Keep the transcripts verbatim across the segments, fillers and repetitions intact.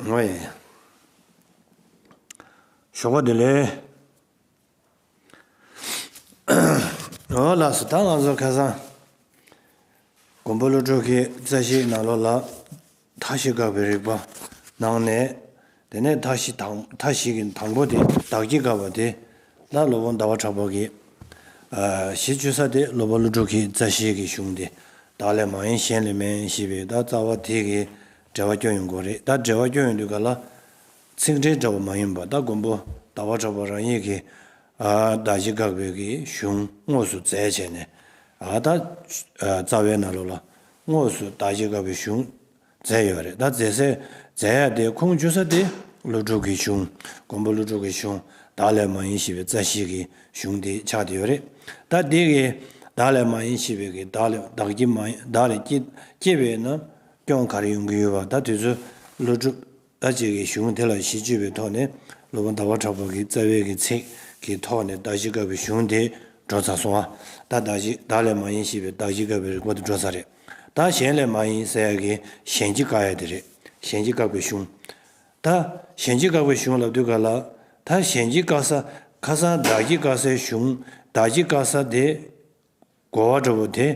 ཨོ་ཡེ། ཞོགས་པ་བདེ་ལེགས། ཨོ་ལགས་སོ། ད་ང་ཚོ་ཁ་སང་མགོན་པོ་ཀླུ་སྒྲུབ་ཀྱི་རྩ་ཤེའི་ནང་ལོགས་ལ་མཐའ་བཞི་དགག་པའི་རིགས་པ་གནང་ནས། དེ་ནས་མཐའ་བཞི་དང་མཐའ་བཞི་གི་དང་པོ་དེ་བདག་གིས་དགག་པ་དེ་ད་སློབ་དཔོན་ཟླ་བ་གྲགས་པ་གིས་ཨ་གཞི་བཅོལ་ས་དེ་སློབ་དཔོན་ཀླུ་སྒྲུབ་ཀྱི་རྩ་ཤེའི་གི་གཞུང་དེ། བདག་ལས་མ་ཡིན་གཞན་ལས་མིན་ཞེས་པའི་ད་རྩ་བ་དེ་གི་འགྲེལ་པ་སྐྱོན་ཡོང་གི་རེད། ད་འགྲེལ་པ་སྐྱོན་ཡོང་དུས་ག་ལ་ཚིག་འགྲེལ་འདྲ་བོ་མ་ཡིན་པ། ད་མགོན་པོ་ཟླ་བ་གྲགས་པ་རང་ཉིད་ཀྱིས་ཨ་བདག་གིས་དགག་པའི་གི་གཞུང་དངོས་སུ་མཛད་བྱས་ནས། ཨ་ད་ཨ་རྩ་བའི་ནང་ལོགས་ལ་དངོས་སུ་བདག་གིས་དགག་པའི་གཞུང་མཛད་ཡོད་རེད། ད་མཛད་སའི་མཛད་ཡ་དེ་ཁུངས་བཅོལ་ས་དེ་ཀླུ་སྒྲུབ་ཀྱི་གཞུང་། མགོན་པོ་ཀླུ་སྒྲུབ་ཀྱི་གཞུང་བདག་ལས་མ་ཡིན་ཞེས་པའི་རྩ་ཤེའི་གི་གཞུང་དེ་ཆགས་བསྡད་ཡོད་རེད། ད་དེ་གི་བདག་ལས་མ་ཡིན་ཞེས་པའི་གི་བདག་ལས་བདག་གིས་མ་ཡིན། བདག་ལས་སྐྱེ་སྐྱེས་པས་ན་སྐྱོན་ག་རེ་ཡོང་གི་ཡོད་པ། ད་དུས་ཚོད་ཀླུ་སྒྲུབ་ད་ཅིག་གི་གཞུང་དེ་ལ་གཞི་བཅོལ་བའི་ཐོག་ནས་སློབ་དཔོན་ཟླ་བ་གྲགས་པ་གི་རྩ་བའི་གི་ཚིག་གི་ཐོག་ནས་བདག་གིས་དགག་པའི་གཞུང་དེ་འགྲོ་ཚར་སོང་ཨ། ད་བདག་གིས་བདག་ལས་མ་ཡིན་ཞེས་པའི་བདག་གིས་དགག་པའི་རིགས་པ་དེ་འགྲོ་ཚར་རེད། ད་གཞན་ལས་མ་ཡིན་ཟེར་ཡ་གི་གཞན་གྱིས་བཀག་ཡ་དེ་རེད། གཞན་གྱིས་བཀག་པའི་གཞུང་། ད་གཞན་གྱིས་བཀག་པའི་གཞུང་ལབ་དུས་ག་ལ། ད་གཞན་གྱིས་བཀག་ས་ཁ་སང་བདག་གིས་བཀག་སའི་གཞུང་། བདག་གིས་བཀག་ས་དེ་རྒོལ་བ་འདྲ་བོ་དེ་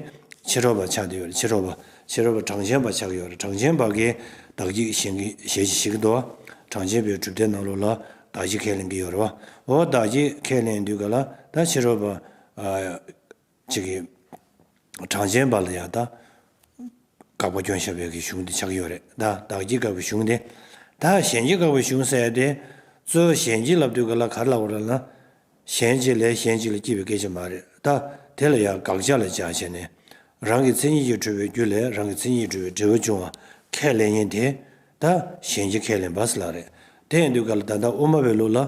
ཕྱི་རོལ་པ་ཆགས་བསྡད་ཡོད་རེད། ཕྱི་རོལ་པ། ཕྱི་རོལ་པ་གྲངས་ཅན་པ་ཆགས་ཀྱི་ཡོད་རེད། གྲངས་ཅན་པ་གིས་བདག་གིས་གཞན་གྱི་ཞལ་གྱིས་བཞེས་ཀྱི་འདུག་བ། གྲངས་ཅན་པའི་གྲུབ་མཐའི་ནང་ལོགས་ལ་བདག་གིས་ཁས་ལེན་གྱི་ཡོད་རེད་བ། འོ་བདག་གིས་ཁས་ལེན་དུས་ག་ལ་ད་ཕྱི་རོལ་པ་ཨ་ཅིག་གིས་གྲངས་ཅན་པ་ལ་ཡང་ད་དགག་པ་སྐྱོན་བཞག་པའི་གི་གཞུང་དེ་ཆགས་ཀྱི་ཡོད་རེད། ད་བདག་གིས་དགག་པའི་གཞུང་དེ། ད་གཞན་གྱིས་དགག་པའི་གཞུང་ཟེར་ཡ་དེ། གཙོ་བོ་གཞན་གྱིས་ལབ་དུས་ག་ལ་ག་རེ་ལབ་དགོས་རེད་ལབ་ན། གཞན་གཅིག་ལས་གཞན་གཅིག་ལ་སྐྱེས་པའི་སྐད་ཆ་མ་རེད། ད་དེ་ལ་ཡང་དགག་བྱ་ལ་སྦྱར་བྱས་ནས། རང་གི་མཚན་ཉིད་ཀྱིས་གྲུབ་པའི་རྒྱུ་ལས་རང་གི་མཚན་ཉིད་གྲུབ་པའི་འབྲས་བུ་འབྱུང་བ་ཁས་ལེན་མཁན་དེ། ད་གཞན་གྱིས་ཁས་ལེན་པ་ཟེར་ལབ་རེད། དེ་ཡིན་དུས་ག་ལ་ད་ལྟ་དབུ་མ་པའི་ལུགས་ལ་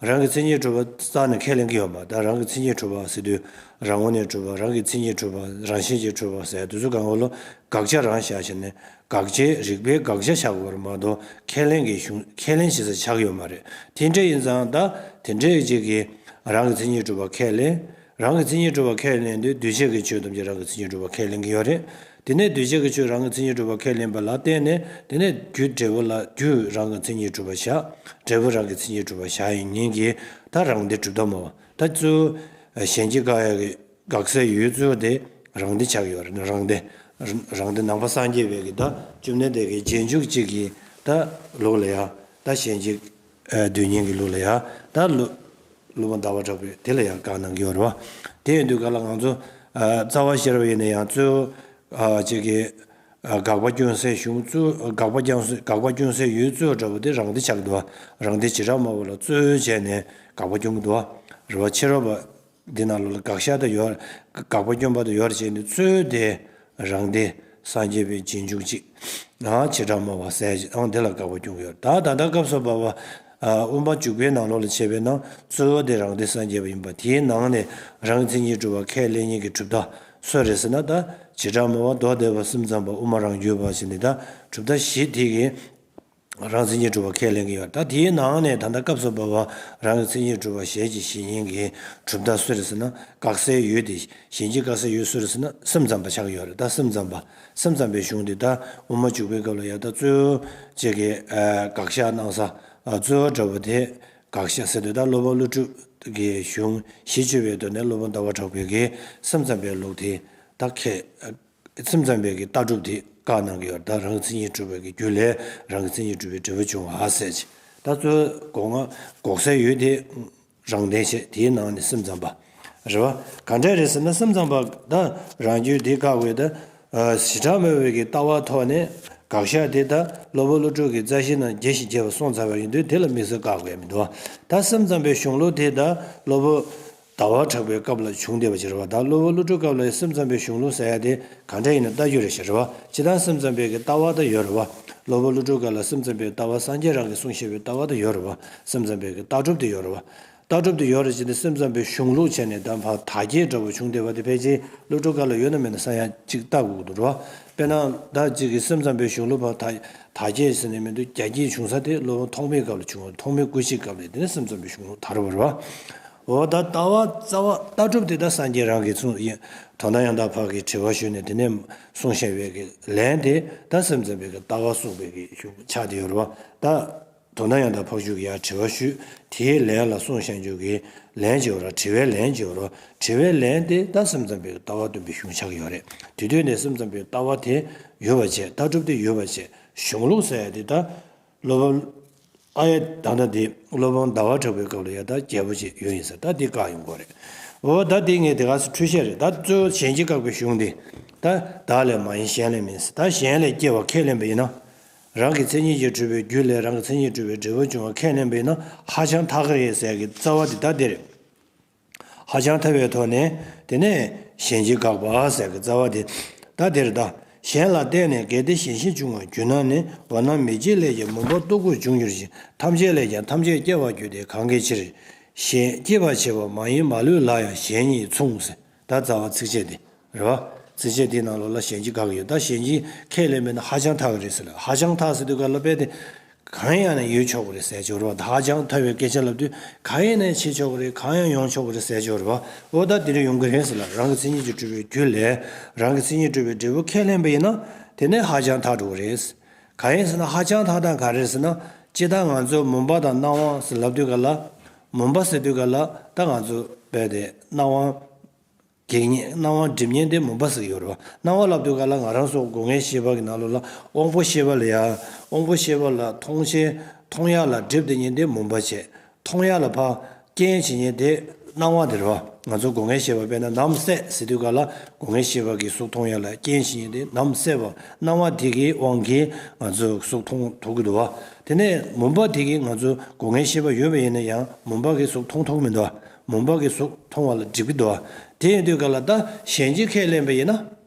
རང་གི་མཚན་ཉིད་གྲུབ་པ་རྩ་ནས་ཁས་ལེན་གྱི་ཡོད་མ་རེད། ད་རང་གི་མཚན་ཉིད་གྲུབ་པ་ཟེར་དུས་རང་ངོས་ནས་གྲུབ་པ། རང་གི་མཚན་ཉིད་གྲུབ་པ། རང་བཞིན་གྱིས་གྲུབ་པ་ཟེར་དུས་ཚོད་གང་བོ་ལ་དགག་བྱ་རང་བཞག་བྱས་ནས་དགག་བྱའི་རིགས་པའི་དགག་བྱ་བཞག་དགོས་རེད་མ་གཏོགས་ཁས་ལེན་གྱི་གཞུང་ཁས་ལེན་བྱེད་ས་ཆགས་ཀྱི་ཡོད་མ་རེད། དེ་འདྲ་ཡིན་ཙང་ད་དེ་འདྲའི་ཅིག་གིས་རང་གི་མཚན་ཉིད་གྲུབ་པ་ཁས་ལེན། རང་གི་མཚན་ཉིད་གྲུབ་པ་ཁས་ལེན་དུས་འདུས་བྱས་ཀྱི་ཆོས་ཐམས་ཅད་རང་གི་མཚན་ཉིད་གྲུབ་པ་ཁས་ལེན་གྱི་ཡོད་རེད། དེ་ནས་འདུས་བྱས་ཀྱི་ཆོས་རང་གི་མཚན་ཉིད་གྲུབ་པ་ཁས་ལེན་པ་ལ་བརྟེན་ནས་དེ་ནས་རྒྱུ་འབྲས་བུ་ལ་རྒྱུ་རང་གི་མཚན་ཉིད་གྲུབ་པ་བཞག་འབྲས་བུ་རང་གི་མཚན་ཉིད་གྲུབ་པ་བཞག་ཡིན་ཉིན་གྱི་ད་རང་སྡེ་གྲུབ་མཐའ་སྨྲ་བ། ད་གཙོ་བོ་གཞན་གྱིས་བཀག་ཡ་གི་དགག་སའི་ཡུལ་གཙོ་བོ་དེ་རང་སྡེ་ཆགས་ཡོད་རེད། རང་སྡེ། རང་སྡེ་ནང་པ་སངས་རྒྱས་པའི་གི་ད་བཅོམ་ལྡན་འདས་ཀྱི་རྗེས་འཇུག་ཅིག་གི་ད་ལུགས་ལ་ཡ། ད་གཞན་གྱིས་ཨ་འདོད་མཁན་གྱི་ལུགས་ལ་ཡ། ད་ལུ་སློབ་དཔོན་ཟླ་བ་གྲགས་པས་དེ་ལ་ཡང་བཀག་གནང་གི་ཡོད་རེད་བ། དེ་ཡིན་དུས་ག་ལ་ང་ཚོ་ཨ་རྩ་བ་ཤེས་རབ་ཡིན་ན་ཡང་གཙོ་བོ་ཨ་ཅིག་གི་ཨ་དགག་པ་སྐྱོན་སའི་གཞུང་གཙོ། དགག་པ་སྐྱོན་སའི་དགག་པ་སྐྱོན་སའི་ཡུལ་གཙོ་བོ་འདྲ་བོ་དེ་རང་སྡེ་ཆགས་འདུག་བ། རང་སྡེ་བྱེ་བྲག་སྨྲ་བ་ལ་གཙོ་བྱས་ནས་དགག་པ་སྐྱོན་གྱི་འདུག་བ། རེད་བ། ཕྱི་རོལ་པ་འདི་ནང་ལོགས་ལ་དགག་བྱ་དང་ཡོད། དགག་པ་སྐྱོན་པ་དང་ཡོད་བྱས་ནས་གཙོ་བོ་དེ་རང་སྡེ་སངས་རྒྱས་པའི་རྗེས་འཇུག་ཅིག་ཨང་བྱེ་བྲག་སྨྲ་བ་ཟེར་ཅིག་ཨང་དེ་ལ་དགག་པ་སྐྱོན་གྱི་ཡོད། ད་ད་ལྟ་སྐབས་སུ་བབ་པ་ཨ་དབུ་མ་འཇུག་པའི་ནང་ལོགས་ལ་བྱས་པས་ན་གཙོ་བོ་དེ་རང་སྡེ་སངས་རྒྱས་པ་ཡིན་པ། དེའི་ནང་ནས་རང་གི་མཚན་ཉིད་གྲུབ་པ་ཁས་ལེན་མཁན་གྱི་གྲུབ་མཐའ་སུ་རེད་ཟེར་ན། ད་བྱེ་བྲག་སྨྲ་བ་མདོ་སྡེ་པ་སེམས་ཙམ་པ་དབུ་མ་རང་རྒྱུད་པ་ཟེར་ནས་ད་གྲུབ་མཐའ་བཞི་དེ་གིས་རང་མཚན་ཉིད་གྲུབ་པ་ཁས་ལེན་གྱི་ཡོད། ད་དེའི་ནང་ནས་ད་ལྟ་སྐབས་སུ་བབ་པ་རང་གི་མཚན་ཉིད་གྲུབ་པ་ཞལ་གྱིས་བཞེས་མཁན་གྱི་གྲུབ་མཐའ་སུ་རེད་ཟེར་ན། དགག་སའི་ཡུལ་དེ་གཞན་གྱིས་བཀག་སའི་ཡུལ་སུ་རེད་ཟེར་ན་སེམས་ཙམ་པ་ཆགས་ཀྱི་ཡོད་རེད། ད་སེམས་ཙམ་པ། སེམས་ཙམ་པའི་གཞུང་དེ་ད་དབུ་མ་འཇུག་པའི་སྐབས་ལ་ཡ་ད་གཙོ་བོ་ཅིག་གི་ཨ་དགག་བཞག་གནང་ས་ཨ་གཙོ་བོ་འདྲ་བོ་དེ། དགག་བཞག་ཟེར་དུས་ད་སློབ་དཔོན་ཀླུ་སྒྲུབ་ཀྱི་གཞུང་གཞི་བཅོལ་བའི་ཐོག་ནས་སློབ་དཔོན་ཟླ་བ་གྲགས་པའི་གི་སེམས་ཙམ་པའི་ལུགས་དེ་ད་ཁས། སེམས་ཙམ་པའི་གི་ལྟ་གྲུབ་དེ་བཀག་གནང་གི་ཡོད། ད་རང་གི་མཚན་ཉིད་གྲུབ་པའི་གི་རྒྱུ་ལས་རང་གི་མཚན་ཉིད་གྲུབ་པའི་འབྲས་བུ་འབྱུང་བ་ཟེར་ཅིག་ད་གཙོ་བོ་འགོག་སའི་ཡུལ་དེ་རང་སྡེ་བྱས། དེའི་ནང་ནས་སེམས་ཙམ་པ་རེད་བ། ག་འདྲ་རེད་ཟེར་ན་སེམས་ཙམ་པ་ད་རང་རྒྱུད་དེ་བཀག་པའི་ད་བྱེ་བྲག་སྨྲ་བའི་གི་ལྟ་བ་ཐོག་ནས་དགག་བཞག་དེ་ད་སློབ་དཔོན་ཀླུ་སྒྲུབ་ཀྱི་རྩ་ཤེ་ནང་རྒྱས་ཤིང་རྒྱས་པར་གསུངས་ཚར་བ་ཡིན་དུས་དེ་ལ་དམིགས་བསལ་བཀག་དགོས་ཡ་མི་འདུག་ད་སེམས་ཙམ་པའི་གཞུང་ལུགས་དེ་ད་སློབ་དཔོན་ཟླ་བ་གྲགས་པའི་སྐབས་ལ་བྱུང་བསྡད་པ་ཅིག་རེད་བ། ད་སློབ་དཔོན་ཀླུ་སྒྲུབ་སྐབས་ལ་སེམས་ཙམ་པའི་གཞུང་ལུགས་ཟེར་ཡ་དེ་ག་འདྲ་ཡིན་ན་ལྟ་རྒྱུ་རེད་ཤག་རེད་བ། སྤྱིར་བཏང་སེམས་ཙམ་པའི་གི་ལྟ་བ་ད་ཡོད་རེད་བ། སློབ་དཔོན་ཀླུ་སྒྲུབ་སྐབས་ལ་སེམས་ཙམ་པའི་ལྟ་བ་སངས་རྒྱས་རང་གིས་གསུངས་བཞག་པའི་ལྟ་བ་ད་ཡོད་རེད་བ། སེམས་ཙམ་པའི་གི་ལྟ་གྲུབ་དེ་ཡོད་རེད་བ། ལྟ་གྲུབ་དེ་ཡོད་རེད་ཅེས་ནས་སེམས་ཙམ་པའི་གཞུང་ལུགས་བྱས་ནས་ད་ཕར་དར་རྒྱས་འདྲ་བོ་བྱུང་བསྡད་པ་དེ་ཕལ་ཆེར་ཀླུ་སྒྲུབ་སྐབས་ལ་ཡོད་ན་མེད་ན་ས་ཡ་གཅིག་ལྟ་དགོས་ཀྱི་འདུག་རེད་བ། དཔེར་ན་ད་གཅིག་གི་སེམས་ཙམ་པའི་གཞུང་ལུགས་ཕར་དར་དར་རྒྱས་ཟེར་ནས་མི་འདུག་རྒྱ་སྐྱེད་བྱུང་ས་དེ་སློབ་དཔོན་ཐོགས་མེད་སྐབས་ལ་བྱུང་བ། ཐོགས་མེད་སྐུ་མཆེད་སྐབས་ལ། དེ་ནས་སེམས་ཙམ་པའི་གཞུང་ལུགས་དར་བ་རེད་བ། འོ་ད་ལྟ་བ་རྩ་བ་ལྟ་གྲུབ་དེ་ད་སངས་རྒྱས་རང་གིས་གསུངས་ཡིན། དོན་དམ་ཡང་དག་འཕགས་ཀྱི་དྲི་བ་ཞུས་ནས་དེ་ནས་གསུངས་བཞག་པའི་གི་ལན་དེ་ད་སེམས་ཙམ་པའི་གི་ལྟ་བ་གསུངས་པའི་གི་གཞུང་ཆགས་བསྡད་ཡོད་རེད་བ། ད་དོན་དམ་ཡང་དག་འཕགས་མཆོག་གིས་ཡང་དྲི་བ་ཞུས། དེའི་ལན་ལ་གསུངས་བཞག་རྒྱུ་གི་ལན་ཅིག་ཡོད་རེད། དྲི་བའི་ལན་ཅིག་ཡོད་རེད། དྲི་བའི་ལན་དེ་ད་སེམས་ཙམ་པའི་ལྟ་བ་སྟོན་པའི་གཞུང་ཆགས་ཀྱི་ཡོད་རེད། དེ་དུས་ནས་སེམས་ཙམ་པའི་ལྟ་བ་དེ་ཡོད་པ་བྱས། ལྟ་གྲུབ་དེ་ཡོད་པ་བྱས། གཞུང་ལུགས་ཟེར་ཡ་དེ་ད་སློབ་དཔོན། ཨ་ཡ། ད་ལྟ་དེ་སློབ་དཔོན་ཟླ་བ་གྲགས་པའི་སྐབས་ལ་ཡ་ད་རྒྱས་པོ་ཅིག་ཡོད་ཡིན་ཟེར། ད་འདི་བཀག་ཡོང་གི་རེད། འོ་ད་འདི་ངས་དེ་ག་སེ་འཁྲུལ་བཤད་རེད། ད་གཙོ་བོ་གཞན་གྱིས་བཀག་པའི་གཞུང་འདི། ད་བདག་ལས་མ་ཡིན་གཞན་ལས་མིན་ཟེར། ད་གཞན་ལས་སྐྱེ་བ་ཁས་ལེན་པ་ཡིན་ན། རང་གི་མཚན་ཉིད་ཀྱིས་གྲུབ་པའི་རྒྱུ་ལས་རང་གི་མཚན་ཉིད་གྲུབ་པའི་འབྲས་བུ་འབྱུང་བ་ཁས་ལེན་པ་ཡིན་ན་ཧ་ཅང་ཐག་གི་རེད་ཟེར་གི་རྩ་བ་འདི་ད་འདི་རེད། ཧ་ཅང་ཐལ་བའི་ཐོག་ནས་དེ་ནས་གཞན་གྱིས་དགག་པ་ཟེར་གྱི་རྩ་བ་དེ། ད་དེར་ད། གཞན་ལ་བརྟེན་ནས་གལ་ཏེ་གཞན་ཤེས་འབྱུང་བར་གྱུར་ན་ནི། འོ་ན་མེ་ལྕེ་ལས་ཀྱང་མུན་པ་སྟུག་པོ་འབྱུང་འགྱུར་ཞིང་། ཐམས་ཅད་ལས་ཀྱང་ཐམས་ཅད་སྐྱེ་བར་འགྱུར་ཏེ། གང་གི་ཕྱིར། གཞན་སྐྱེད་པར་བྱེད་པ་མ་ཡིན་མ་ལུས་ལ་ཡང་གཞན་ཉིད་མཚུངས་ཟེར། ད་རྩ་བ་ཚིགས་བཅད་དེ་རེད་བ། ཚིགས་བཅད་དེའི་ནང་ལོགས་ལ་གཞན་གྱིས་དགག་གི་ཡོད། ད་གཞན་གྱིས་ཁས་ལེན་པས་ན་ཧ་ཅང་ཐག་གི་རེད་ཟེར་ལ། ཧ་ཅང་ཐག་ཟེར་དུས་ག་ལ་དཔེ་དེ། གང་ཡང་ནས་ཡོད་ཆོག་གི་རེད་ཟེར་ཆོག་རེད་བ། ད་ཧ་ཅང་ཐལ་བའི་སྐད་ཆ་ལབ་དུས་གང་ཡང་ནས་བྱེད་ཆོག་གི་རེད། གང་ཡང་ཡོང་ཆོག་གི་རེད་ཟེར་ཆོག་རེད་བ། འོ་ད་དེ་འདྲ་ཡོང་གི་རེད་ཟེར་ལ། རང་གི་མཚན་ཉིད་ཀྱིས་གྲུབ་པའི་རྒྱུ་ལས་རང་གི་མཚན་ཉིད་གྲུབ་པའི་འབྲས་བུ་ཁས་ལེན་པ་ཡིན་ན་དེ་ནས་ཧ་ཅང་ཐག་འགྲོ་གི་རེད། གང་ཡིན་ཟེར་ན་ཧ་ཅང་ཐག་དང་ག་རེ་ཟེར་ན། སྤྱིར་བཏང་ང་ཚོ་མུན་པ་དང་སྣང་བ་ཟེར་ལབ་དུས་ག་ལ། མུན་པ་ཟེར་དུས་ག་ལ་ད་ང་ཚོ་རྦད་དེ་སྣང་བ། གེགས་རྙེད། སྣང་བ་སྒྲིབ་ཉེན་དེ་མུན་པ་ཟེར་གྱི་ཡོད་རེད་བ། སྣང་བ་ལབ་དུས་ག་ལ་ང་རང་ཚོ་སྒོ་ལྔའི་ཤེས་པ་གི་ནང་ལོགས་ལ་དབང་པོ་ཤེས་པ་ལ་ཡ། དབང་པོ་ཤེས་པ་ལ་མཐོང་ཤེས། མཐོང་ཡ་ལ་སྒྲིབ་བསྡད་ཉེན་དེ་མུན་པ་བྱས། མཐོང་ཡ་ལ་ཕར་རྐྱེན་བྱེད་ཉེན་དེ་སྣང་བ་དེ་རེད་བ། ང་ཚོ་སྒོ་ལྔའི་ཤེས་པ་དཔེར་ན་ནམ་བསད་ཟེར་དུས་ག་ལ་སྒོ་ལྔའི་ཤེས་པ་གིས་གཟུགས་མཐོང་ཡ་ལ་རྐྱེན་བྱེད་ཉེན་དེ་ནམ་བསད་པ། སྣང་བ་དེ་གི་དབང་གིས་ང་ཚོ་གཟུགས་མཐོང་ཐུབ་ཀྱི་འདུག་བ། དེ་ནས་མུན་པ་དེ་གིས་ང་ཚོ་སྒོ་ལྔའི་ཤེས་པ་ཡོད་པ་ཡིན་ན་ཡང་མུན་པ་གིས་གཟུགས་མཐོང་ཐུབ་ཀྱི་མི་འདུག་བ། མུན་པ་གིས་གཟུགས་མཐོང་བ་ལ་སྒྲིབ་ཀྱི་འདུག་བ། དེ་ཡིན་དུས་ག་ལ་ད་གཞན་གྱིས་ཁས་ལེན་པ་ཡིན་ན།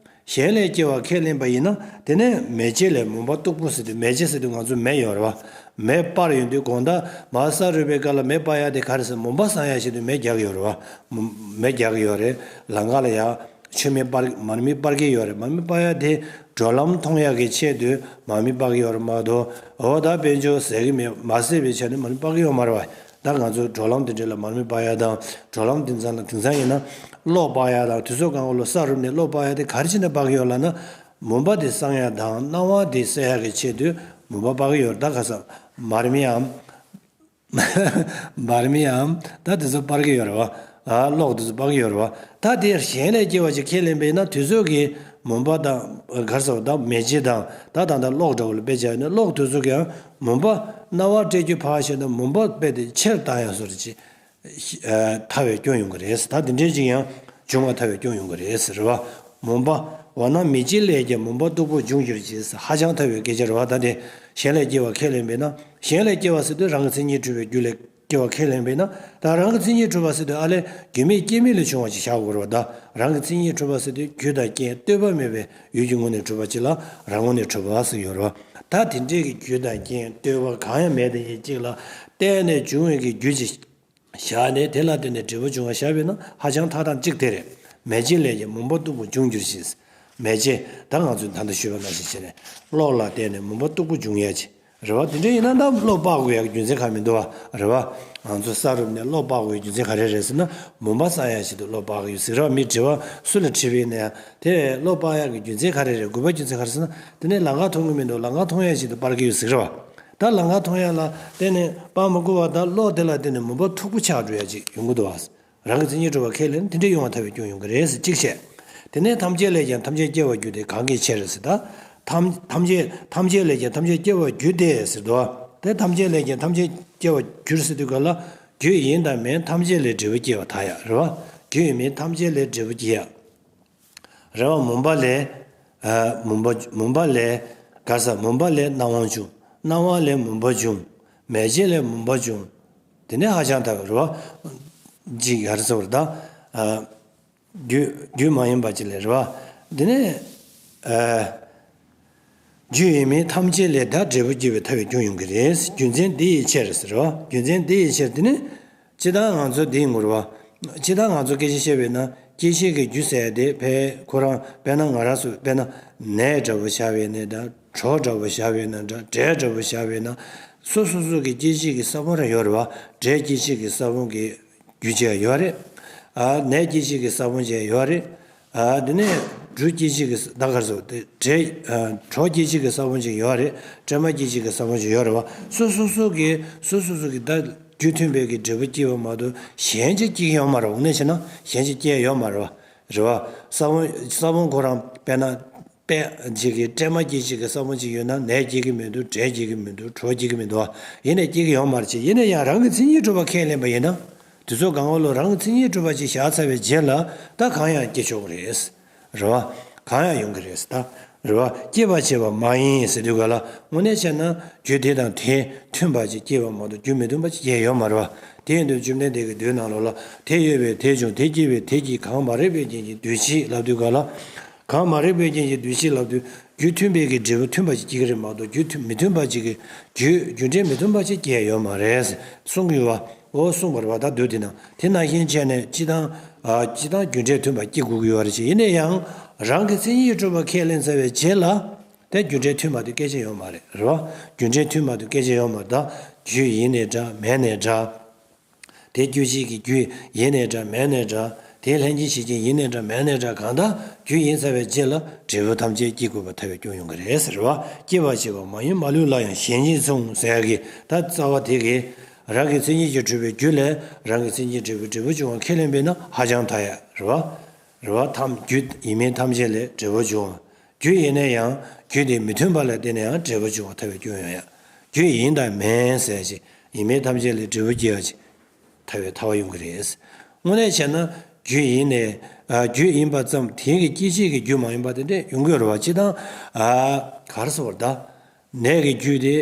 གཞན་ལས་སྐྱེ་བ་ཁས་ལེན་པ་ཡིན་ན་དེ་ནས་མེ་ལྕེ་ལས་མུན་པ་སྟུག་པོ་ཟེར་དུས། མེ་ལྕེ་ཟེར་དུས་ང་ཚོ་མེ་ཡོད་རེད་བ། མེ་སྤར་ཡོང་དུས་དགོང་དག་མར་ས་རུབ་པའི་སྐབས་ལ་མེ་སྤར་ཡ་དེ་ག་རེ་ཟེར། མུན་པ་སངས་ཡ་ཆེད་དུ་མེ་རྒྱག་གི་ཡོད་རེད་བ། མུ་མེ་རྒྱག་གི་ཡོད་རེད། ལམ་ཁ་ལ་ཡ་མཆོད་མེ་སྤར། མར་མེ་སྤར་གི་ཡོད་རེད། མར་མེ་སྤར་ཡ་དེ་འགྲོ་ལམ་མཐོང་ཡ་གི་ཆེད་དུ་མར་མེ་སྤར་གི་ཡོད་རེད་མ་གཏོགས། འོ་ད་དཔལ་འབྱོར་ཟེར་གི་མེད། མ་ཟད་པའི་ཆ་ནས་མར་མེ་སྤར་གི་ཡོད་མ་རེད་བ། ད་ང་ཚོ་འགྲོ་ལམ་དེ་འདྲ་ལ་མར་མེ་སྤར་ཡ་དང་། འགྲོ་ལམ་དེང་སང་ལ་དེང་སང་ཡིན་ན་གློག་སྤར་ཡ་དང་། དུས་ཚོད་གང་ག་ལ་ས་རུབ་ནས་གློག་སྤར་ཡ་དེ་ག་རེ་བྱས་ནས་སྤར་གི་ཡོད་ལབ་ན། མུན་པ་དེ་སངས་ཡ་དང་སྣང་བ་དེ་གསལ་ཡ་གི་ཆེད་དུ་མུན་པ་སྤར་གི་ཡོད་རེད། ད་ག་ས་མར་མེའམ། མར་མེའམ་ད་དེ་ཚོ་སྤར་གི་ཡོད་རེད་བ། ཨ་གློག་དེ་ཚོ་སྤར་གི་ཡོད་རེད་བ། ད་དེ་གཞན་ལས་སྐྱེ་བ་ཅིག་ཁས་ལེན་པས་ན་དུས་ཚོད་ཀྱི་མུན་པ་དང་ག་རེ་ཟེར་བ། ད་མེ་ལྕེ་དང་ད་ད་ད་གློག་འདྲ་བོ་ལ་དཔེ་བྱས་ན་གློག་དེ་ཚོ་གིའང་མུན་པ་སྣང་བ་སྤྲད་རྒྱུ་ཕར་བཞག་ན་མུན་པ་རྦད་དེ་ཆེར་བཏང་ཡ་བཟོ་འདྲ་ཅིག་ཨ་ཐལ་བའི་སྐྱོན་ཡོང་གི་རེད། ད་དེ་འདྲའི་ཅིག་ཡང་འབྱུང་བ་ཐལ་བའི་སྐྱོན་ཡོང་གི་རེད་ཟེར་བ། མུན་པ། འོ་ན་མེ་ལྕེ་ལས་ཀྱང་མུན་པ་སྟུག་པོ་འབྱུང་འགྱུར་ཞེས་ཧ་ཅང་ཐལ་བའི་སྐད་ཆ་རེད་བ། ད་དེ་གཞན་ལས་སྐྱེ་བ་ཁས་ལེན་པས་ན། གཞན་ལས་སྐྱེ་བ་ཟེར་དུས་རང་གི་མཚན་ཉིད་གྲུབ་པའི་རྒྱུ་ལས་སྐྱེ་བ་ཁས་ལེན་པས་ན། ད་རང་གི་མཚན་ཉིད་གྲུབ་པ་ཟེར་དུས་ཨ་ལས་རྒྱུ་མེད་རྐྱེན་མེད་ལས་བྱུང་བ་ཅིག་བཞག་དགོས་རེད་བ། ད་རང་གི་མཚན་ཉིད་གྲུབ་པ་ཟེར་དུས་རྒྱུ་དང་རྐྱེན་ལྟོས་པ་མེད་པའི་ཡུལ་གྱི་ངོས་ནས་གྲུབ་པ་ཅིག་ལ་རང་ངོས་ནས་གྲུབ་པ་ཟེར་ཡོད་རེད་བ། ད་དེ་འདྲའི་གི་རྒྱུ་དང་རྐྱེན་ལྟོས་པ་གང་ཡང་མེད་དེ་ཡིན་གཅིག་ལ་བརྟེན་ནས་བྱུང་བའི་གི་རྒྱུ་ཅིག་བཞག་ནས་དེ་ལ་བརྟེན་ནས་འབྲས་བུ་འབྱུང་བ་བཞག་པས་ན་ཧ་ཅང་ཐག་དང་གཅིག་དེ་རེད། མེ་ལྕེ་ལས་ཀྱང་མུན་པ་སྟུག་པོ་འབྱུང་འགྱུར་ཞེས། མེ་ལྕེ། ད་ང་ཚོས་ད་ལྟ་ཞུས་པ་ནང་བཞིན་བྱས་ནས་གློག་ལ་བརྟེན་ནས་མུན་པ་སྟུག་པོ་འབྱུང་ཡ་ཅིག་རེད་བ། དེ་འདྲ་ཡིན་ན་ད་གློག་སྤར་དགོས་ཡ་གི་རྒྱུ་མཚན་གང་མི་འདུག་བ། རེད་བ། ང་ཚོ་ས་རུབ་ནས་གློག་སྤར་དགོས་ཡ་རྒྱུ་མཚན་ག་རེ་རེད་ཟེར་ན། མུན་པ་སངས་ཡ་ཆེད་དུ་གློག་སྤར་གི་ཡོད་ཟེར་རེད་བ། མི་དྲི་བ་སུ་ལ་དྲིས་པ་ཡིན་ན་ཡང་དེ་གློག་སྤར་ཡ་གི་རྒྱུ་མཚན་ག་རེ་རེད། དགོས་པ་རྒྱུ་མཚན་ག་རེ་ཟེར་ན། དེ་ནས་ལམ་ཁ་མཐོང་གི་མི་འདུག་ལམ་ཁ་མཐོང་ཡ་ཆེད་དུ་སྤར་གི་ཡོད་ཟེར་རེད་བ། ད་ལམ་ཁ་མཐོང་ཡ་ལ་བརྟེན་ནས་སྤར་མི་དགོས་པ། ད་གློག་དེ་ལ་བརྟེན་ནས་མུན་པ་མཐུག་པོ་ཆགས་འགྲོ་ཡ་ཅིག་ཡོང་གི་འདུག་བ། རང་གི་མཚན་ཉིད་གྲུབ་པ་ཁས་ལེན་དེ་འདྲ་ཡོང་བ་ཐལ་བའི་སྐྱོན་ཡོང་གི་རེད་ཟེར་གཅིག་བཤད། དེ་ནས་ཐམས་ཅད་ལས་ཀྱང་ཐམས་ཅད་སྐྱེ་བར་འགྱུར་ཏེ་གང་གི་ཕྱིར་ཟེར། ད་ཐམས་ཐམས་ཅད་ཐམས་ཅད་ལས་ཀྱང་ཐམས་ཅད་སྐྱེ་བར་འགྱུར་ཏེ་ཟེར་འདུག་བ། དེ་ཐམས་ཅད་ལས་ཀྱང་ཐམས་ཅད་སྐྱེ་བར་འགྱུར་ཟེར་དུས་ག་ལ་རྒྱུ་ཡིན་དང་མིན་ཐམས་ཅད་ལས་འབྲས་བུ་སྐྱེ་བ་ད་ཡ་རེད་བ། རྒྱུ་ཡིན་མིན་ཐམས་ཅད་ལས་འབྲས་བུ་སྐྱེ་ཡ། རེད་བ། མུན་པ་ལས། ཨ་མུན་པ་མུན་པ་ལས། ག་ས་མུན་པ་ལས་སྣང་བ་འབྱུང་། སྣང་བ་ལས་མུན་པ་འབྱུང་། མེ་ལྕེ་ལས་མུན་པ་འབྱུང་། དེ་ནས་ཧ་ཅང་ཐལ་བ་རེད་བ། ཅིག་ག་རེ་ཟེར་བ་རེད་ད། ཨ་རྒྱུ་རྒྱུ་མ་ཡིན་པ་ཅིག་ལས་རེད་བ། དེ་ནས་ཨ་རྒྱུ་ཡིན་མིན་ཐམས་ཅད་ལས་ད་འབྲས་བུ་སྐྱེ་བའི་ཐལ་བའི་སྐྱོན་ཡོང་གི་རེད། རྒྱུ་མཚན་འདི་ཡི་ཕྱིར་ཟེར་བ། རྒྱུ་མཚན་འདི་ཡི་ཕྱིར་དེ་ནི། སྤྱིར་བཏང་ང་ཚོ་འདི་ཡིན་དགོས་རེད་བ། སྤྱིར་བཏང་ང་ཚོ་སྐད་ཆ་བཤད་པས་ན་སྐྱེད་བྱེད་ཀྱི་རྒྱུ་ཟེར་ཡ་དེ་ཕའི་ཁོ་རང་དཔེར་ན་ང་རང་ཚོ་དཔེར་ན་ནས་འདྲ་བོ་བཞག་པས་ན་འདྲ། གྲོ་འདྲ་བོ་བཞག་པས་ན་འདྲ། འབྲས་འདྲ་བོ་བཞག་པས་ན། སོ་སོ་སོ་གི་སྐྱེད་བྱེད་ཀྱི་ས་བོན་རང་ཡོད་རེད་བ། འབྲས་སྐྱེད་བྱེད་ཀྱི་ས་བོན་གྱི་ རྒྱུ་བྱས་ཡོད་རེད། ཨ་ནས་སྐྱེད་བྱེད་ཀྱི་ས་བོན་བྱས་ཡོད་རེད། ཨ་དེ་ནས་འབྲུ་སྐྱེད་བྱེད་ཀྱི་ས་ད་གར་སོ་དེ་འབྲས་ཨ་གྲོ་སྐྱེད་བྱེད་ཀྱི་ས་བོན་ཅིག་ཡོད་རེད། སྲན་མ་སྐྱེད་བྱེད་ཀྱི་ས་བོན་ཅིག་ཡོད་རེད་བ། སོ་སོ་སོ་གི་སོ་སོ་སོ་གི་ད་རྒྱུ་མཐུན་པའི་གི་འབྲས་བུ་སྐྱེས་པ་མ་གཏོགས་གཞན་ཅིག་སྐྱེ་གི་ཡོད་མ་རེད། འོ་ནས་བྱས་ན་གཞན་ཅིག་སྐྱེ་ཡོད་མ་རེད་བ། རེད་བ། ས་བོན་ས་བོན་ཁོ་རང་དཔེར་ན། དཔེ་ཅིག་གི་སྲན་མ་སྐྱེད་བྱེད་ཀྱི་ས་བོན་ཅིག་ཡོད་ན་ནས་སྐྱེ་གི་མི་འདུག་འབྲས་སྐྱེ་གི་མི་འདུག་གྲོ་སྐྱེ་གི་མི་འདུག་བ། ཡིན་ནའི་སྐྱེ་གི་ཡོད་མ་རེད་ཅེས། ཡིན་ན་ཡང་རང་གི་མཚན་ཉིད་གྲུབ་པ་ཁས་ལེན་པ་ཡིན་ན། དེ་ཚོ་གང་ག་ལོ་རང་གི་མཚན་ཉིད་གྲུབ་པ་ཅིག་བཞག་ཚར་བའི་རྗེས་ལ་ད་གང་ཡང་སྐྱེ་ཆོག་གི་རེད། རེད་བ། གང་ཡང་ཡོང་གི་རེད་ད། རེད་བ། སྐྱེད་པར་བྱེད་པ་མ་ཡིན་ཟེར་དུས་ག་ལ་དངོས་གནས་བྱས་ན་རྒྱུ་དེ་དང་དེ་མཐུན་པ་ཅིག་སྐྱེས་པ་མ་གཏོགས་རྒྱུ་མི་མཐུན་པ་ཅིག་སྐྱེ་ཡོད་མ་རེད་བ། དེ་ཡིན་དུས་བཅོམ་ལྡན་འདས་ཀྱིས་མདོའི་ནང་ལོགས་ལ་དེ་ཡོད་པས་དེ་བྱུང་དེ་སྐྱེས་པས་དེ་སྐྱེས་གང་མ་རིག་པའི་རྐྱེན་གྱིས་འདུ་བྱེད་ལབ་དུས་ག་ལ། གང་མ་རིག་པའི་རྐྱེན་གྱིས་འདུ་བྱེད་ལབ་དུས་རྒྱུ་མཐུན་པའི་གི་འབྲས་བུ་མཐུན་པ་ཅིག་སྐྱེ་གི་རེད་མ་གཏོགས་རྒྱུ་མཐུན་མི་མཐུན་པ་ཅིག་གི་རྒྱུ་རྒྱུ་འབྲས་མི་མཐུན་པ་ཅིག་སྐྱེ་ཡོད་མ་རེད་གསུང་གི་ཡོད་བ། འོ་གསུངས་པ་རེད་བ། ད་མདོ་དེ་ན་དེ་ནང་བཞིན་བྱས་ནས་སྤྱི་དང་། ཨ་སྤྱི་དང་རྒྱུ་འབྲས་མཐུན་པ་སྐྱེ་དགོས་ཀྱི་ཡོད་རེད་ཅེས། ཡིན་ན་ཡང་རང་གི་མཚན་ཉིད་གྲུབ་པ་ཁས་ལེན་ཚར་བའི་རྗེས་ལ་དེ་རྒྱུ་འབྲས་མཐུན་པ་དེ་སྐད་ཆ་ཡོད་མ་རེད། རེད་བ། རྒྱུ་འབྲས་མཐུན་པ་དེ་སྐད་ཆ་ཡོད་མ་རེད། ད་རྒྱུ་ཡིན་ནའི་འདྲ་མེད་ནའི་འདྲ། དེ་སྐྱེད་བྱེད་ཀྱི་རྒྱུ་ཡིན་ནའི་འདྲ་མེད་ནའི་འདྲ། དེ་ལྷན་ཅིག་བྱེད་རྐྱེན་ཡིན་ནའི་འདྲ་མེད་ནའི་འདྲ། གང་ལྟར་རྒྱུ་ཡིན་ཚར་བའི་རྗེས་ལ་འབྲས་བུ་ཐམས་ཅད་སྐྱེ་དགོས་པ་ཐལ་བའི་སྐྱོན་ཡོང་གི་རེད་ཟེར་བ། སྐྱེད་པར་བྱེད་པ་མ་ཡིན་མ་ལུས་ལ་ཡང་གཞན་ཉིད་མཚུངས་ཟེར་ཡ་གི་ད་རྩ་བ་དེ་གི་རང་གི་མཚན་ཉིད་ཀྱིས་གྲུབ་པའི་རྒྱུ་ལས་རང་གི་མཚན་ཉིད་འབྲས་བུ་འབྲས་བུ་འབྱུང་བ་ཁས་ལེན་པས་ན་ཧ་ཅང་ཐལ་ཡ་རེད་བ། རེད་བ། ཐམས་རྒྱུ་ཡིན་མིན་ཐམས་ཅད་ལས་འབྲས་བུ་འབྱུང་བ། རྒྱུ་ཡིན་ན་ཡང་རྒྱུ་དེ་མི་མཐུན་པ་ལ་བརྟེན་ནས་ཡང་འབྲས་བུ་འབྱུང་བ་ཐལ་བའི་སྐྱོན་ཡོང་ཡ། རྒྱུ་ཡིན་དང་མིན་ཟེར་ཅིག་ཡིན་མིན་ཐམས་ཅད་ལས་འབྲས་བུ་སྐྱེ་བ་ཅིག་ཐལ་བའི་ཐལ་བ་ཡོང་གི་རེད། དངོས་གནས་བྱས་ན་རྒྱུ་ཡིན་ནས་ཨ་རྒྱུ་ཡིན་པ་ཙམ་དེ་གི་སྐྱེད་བྱེད་ཀྱི་རྒྱུ་མ་ཡིན་པ་དེ་འདྲས་ཡོང་གི་ཡོད་རེད་བ། སྤྱིར་བཏང་ཨ་ག་རེ་ཟེར་བ་རེད་ད། ནས་ཀྱི་རྒྱུ་དེ།